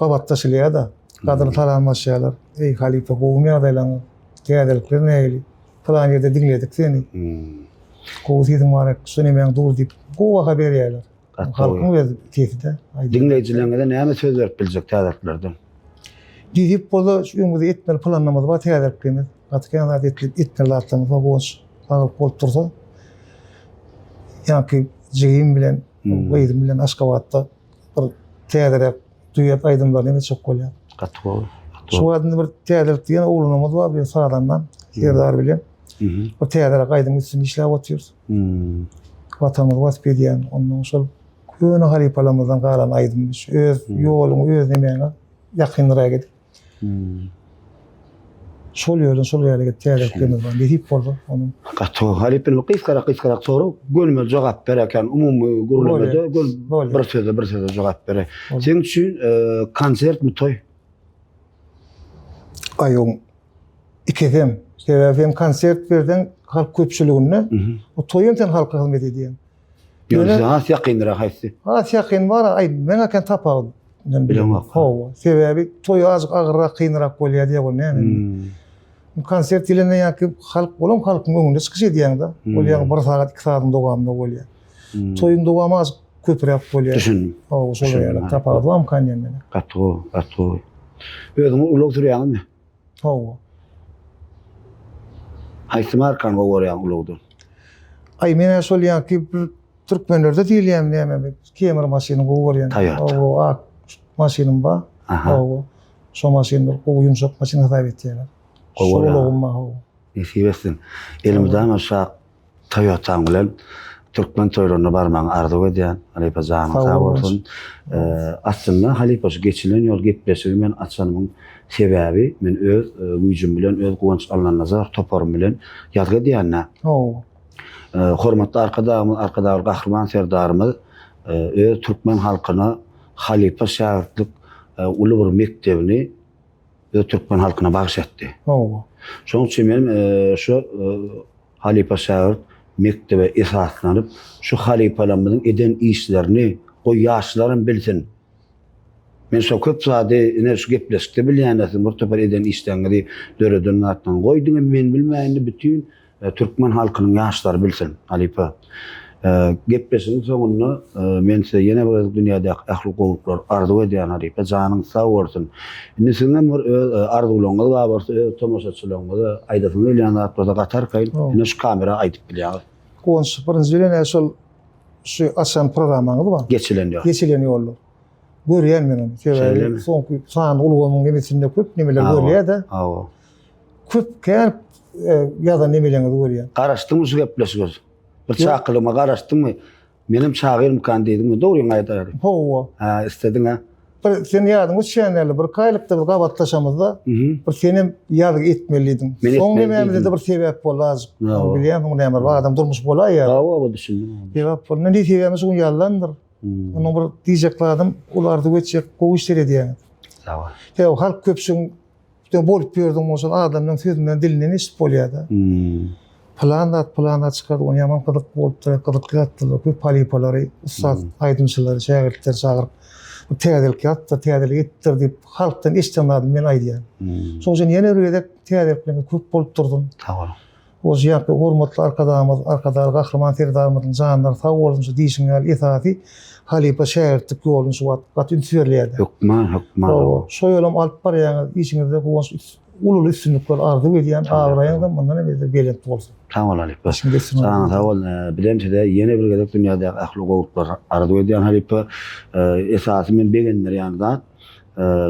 S2: gabatlaşylýar-da, gadyr salamlaşýarlar. Eý, halypa, gowumy ýagdaýlaryňyz? Täzelikler nähili? Pylan ýerde diňledik seni. Gowy sesiň bar, şu nemäň dur diýip, gowy baha berýärler. Halkyň öz sesi-de.
S1: Diňleýjileriňize näme söz berip biljek täzeliklerden?
S2: Diýip bolsa, şu öňümizde etmeli planlarymyz bar, täzeliklerimiz. Gaty kän zat etmeli zatlarymyz bar, guwanç saglyk bolup dursa. Ýaňky jigim bilen Gyzym bilen Aşgabatda bir täzeräk duet aýdymlaryny hem etjek bolýar.
S1: Gaty gowy.
S2: Şu wagt indi bir täzelik diýen oglanymyz bar, bir sazanda Serdar bilen. Bir täzeräk aýdym üstünde işläp otyrys. Watanymyzy wasp edýän, ondan şol köne halypalarymyzdan galan aýdym. Öz ýoluňy, öz nemäňe ýakynrak edip. Şol ýerden şol ýere gidip täzeliklerimiz bar. Nesip bolsa onuň.
S1: Gaty gowy. Halyp inim gysgarak gysgarak sorag, gönümel jogap ber eken. Umumy gürlemede gön bir sözde bir sözde jogap ber. Seň üçin konsertmi toý?
S2: Aý oň ikisem. Sebäbi sen konsert berseň halk köpçüliginde, o toýam sen halka hyzmat edýäň.
S1: Ýöne has ýakyndyr haýsy?
S2: Has ýakyn bar, aý meň eken tapawut. Men
S1: bilemok.
S2: Hawa, sebäbi toý azajyk agyrrak, kynrak bolýar diýip ol näme. Hmm. Konsert diýlende ýa-ki halk bolan halkyň öňünde çykyş edýäň-de. Hmm. Ol ýa bir sagat, 2 sagatyň dowamynda bolýar. Hmm. Toýuň dowamy azajyk köpräk bolýar.
S1: Düşündim.
S2: Hawa, şol ýaly tapawut barmykan diýen meni.
S1: Gaty gowy, gaty gowy. Özüň ulag sürýäňmi?
S2: Hawa.
S1: Haýsy markany gowy görýäň ulagdan?
S2: Aý men-ä şol ýaňky bir türkmenlerde diýilýän näme Kemr maşyny gowy görýän.
S1: Toyota.
S2: Hawa, ak maşynym bar. Hawa. Şo maşyn bir gowy ýumşak maşyn hasap etýärler.
S1: Gowy
S2: Şol ulagym bar, hawa.
S1: Nesip etsin. Elmydama şa Toyotaň bilen türkmen toýlaryna barmagyňy arzuw edýän. Halypa janyň sag bolsun. Aslynda halypa şu geçilen ýol gepleşigi men açanymyň sebäbi men öz güýjüm bilen öz Guwanç Allanazarow toparym bilen ýazgy edýän-dä.
S2: Hawa.
S1: Hormatly Arkadagymyz Arkadagly Gahryman Serdarymyz öz türkmen halkyna halypa şägirtlik uly bir mekdebini öz türkmen halkyna bagyş etdi.
S2: Hawa.
S1: Şonuň üçin men şu Halypa-şägirt mekdebe esaslanyp, şu halypalarymyzyň eden işlerini goý ýaşlaram bilsin. Men şo köp zady ine şu gepleşikde bilýän-de siziň bir topar eden işleriňizi, döreden zatlaryňyzy. Goý diňe men bilmäýin-de bütin türkmen halkynyň ýaşlary bilsin, halypa. Gepleşigiň soňunda men size ýene bir gezek dünýädäki ähli gowulyklary arzuw edýän halypa, janyňyz sag bolsun. Indi siziň hem bir öz arzuwlaryňyz bar bolsa, öz tomaşaçylaryňyza aýdasyňyz gelýän zat bolsa gaty arkaýyn ine şu kamera aýdyp bilýäňiz.
S2: Guwanç, birinji bilen-ä şol şu açan programmaňyz bar.
S1: Geçilen ýol.
S2: Geçilen ýollar. Görýän men ony. Sebäbi soňky sanly ulgamyň nemesinde köp nemeler görülýär-de.
S1: Hawa.
S2: Köp kän ýazan nemeleriňizi görýän.
S1: Garaşdyňmy şu gepleşige? Bir çakylygyma garaşdyňmy? Menem çagyrmykan diýdiňmi? Dogryňy aýdaýaly.
S2: Hawa.
S1: Hä, islediň-ä?
S2: Bir sen ýadyňa düşýän däldir. Bir iki aýlykda biz gabatlaşamyzda, bir senem ýazgy etmeli diýdiň. Soň nemämize-de bir sebäp boldy azjyk. Bilýänsiň näme, bir adam durmuş bolaýýar.
S1: Hawa, hawa, düşündim.
S2: Sebäp boldy. Indi sebäbi şu gün ýazlandyr. Onuň bir diýjek zadym, uly arzuw etjek, gowy işler edýäňiz.
S1: Sag bol.
S2: Sebäbi halk köpçüligiň Sen bolup ýördüň bolsa adamlaryň sözünden dilinden eşidip bolýar-da. Pylan zat pylan zat çykardy, ony ýaman gyzykly bolupdyr, gyzykly ýatdylar. Köp halypalary, ussat aýdymçylary, şägirtleri çagyryp, bu täzelik ýazypdyr, täzelik edipdir diýip, halkdan eşiden zadymy men aýdýan. Şonuň üçin ýene bir gezek täzelikleriňiz köp bolup dursun.
S1: Sag boluň.
S2: Goşy ýaňky hormatly Arkadagymyz, Arkadagly Gahryman Serdarymyzyň janlary sag bolsun şu diýşiň ýaly esasy halypa şägirtlik ýoluny şu wagt gaty üns berilýärde.
S1: Hökman, hökman.
S2: Hawa, şo ýolam alyp barýaňyz, işiňizde guwanç uly uly üstünlikler arzuw edýän, abraýyňyzam mundan hem beter belent bolsun.
S1: Sag bol halypa. Janyň sag bol. Bizem size ýene bir gezek dünýädäki ähli gowulyklary arzuw edýän halypa. Esasy meni begendirýän zat,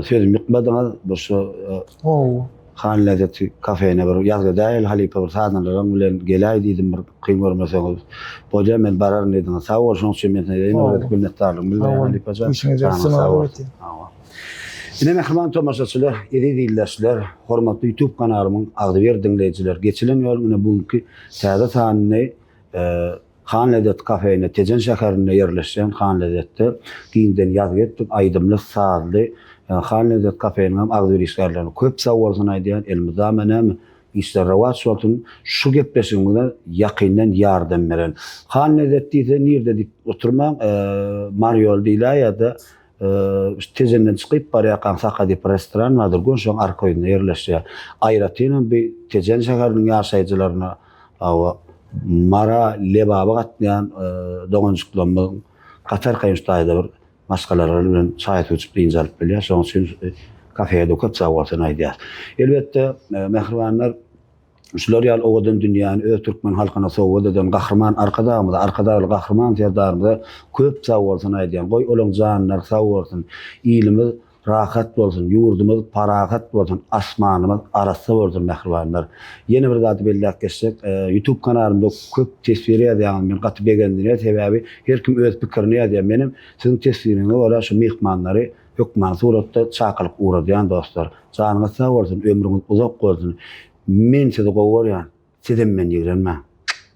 S1: Sözümi ýykmadyňyz, bir şu
S2: Hawa.
S1: Han lezzeti kafene bir ýazgy edäýeli halypa bir sazandalaryň bilen geläý diýdim bir kyn görmeseňiz. Bolýa men bararyn diýdiňiz. Sag bol şonuň üçin men size ýene bir gezek minnetdarlygymy bildirýän halypa jan.
S2: Işiňizde üstün arzuw etýän.
S1: Hawa. Ine mähriban tomaşaçylar, eziz ildeşler, hormatly YouTube kanalymyň agzybir diňleýjiler, geçilen ýoluň ine bu günki täze sanyny Han Lezzet kafeinde Tejen şäherinde ýerleşýän Han Lezzetde giňden ýazgy etdik, aýdymly, sazly. Han Lezzet kafeniň hem agzybir işgärlerine köp sag bolsun aýdýan, elmydama näme işler rowaç bolsun, şu gepleşigimize ýakyndan ýardam beren. Han Lezzet diýse nirde diýip oturmaň, Mary ýoly diýläýýär-de, Şu Tejenden çykyp barýarkaň Saka diýip bir restoran bardyr, göni şoň arka ýüzünde ýerleşýär. Aýratynam bu Tejen şäheriniň ýaşaýjylaryna, hawa, Mara, Lebaba gatnaýan doganjyklarymyz gaty arkaýyn şu taýda bir maşgalalary bilen çaý-suw içip dynç alyp bilýär. Şonuň üçin kafede köp sag bolsun aýdýas. Elbetde, mähribanlar, Şular ýaly owadan dünýäni öz türkmen halkyna sowgat eden Gahryman Arkadagymyza, Arkadagly Gahryman Serdarymyza köp sag bolsun aýdýan. Goý olaň janlary sag bolsun. Ilimiz. Rahat bolsun, ýurdumyz parahat bolsun, asmanymyz arassa bolsun mähribanlar. Ýene bir zady belläp geçsek, YouTube kanalymda köp teswir ýazýaňyz, meni gaty begendirýär, sebäbi her kim öz pikirini ýazýar. Menem siziň teswiriňize görä şu myhmanlary hökmany suratda çakylyk ugradýan dostlar. Janyňyz sag bolsun, ömrüňiz uzak bolsun. Men sizi gowy görýän, sizem meni ýigrenmäň.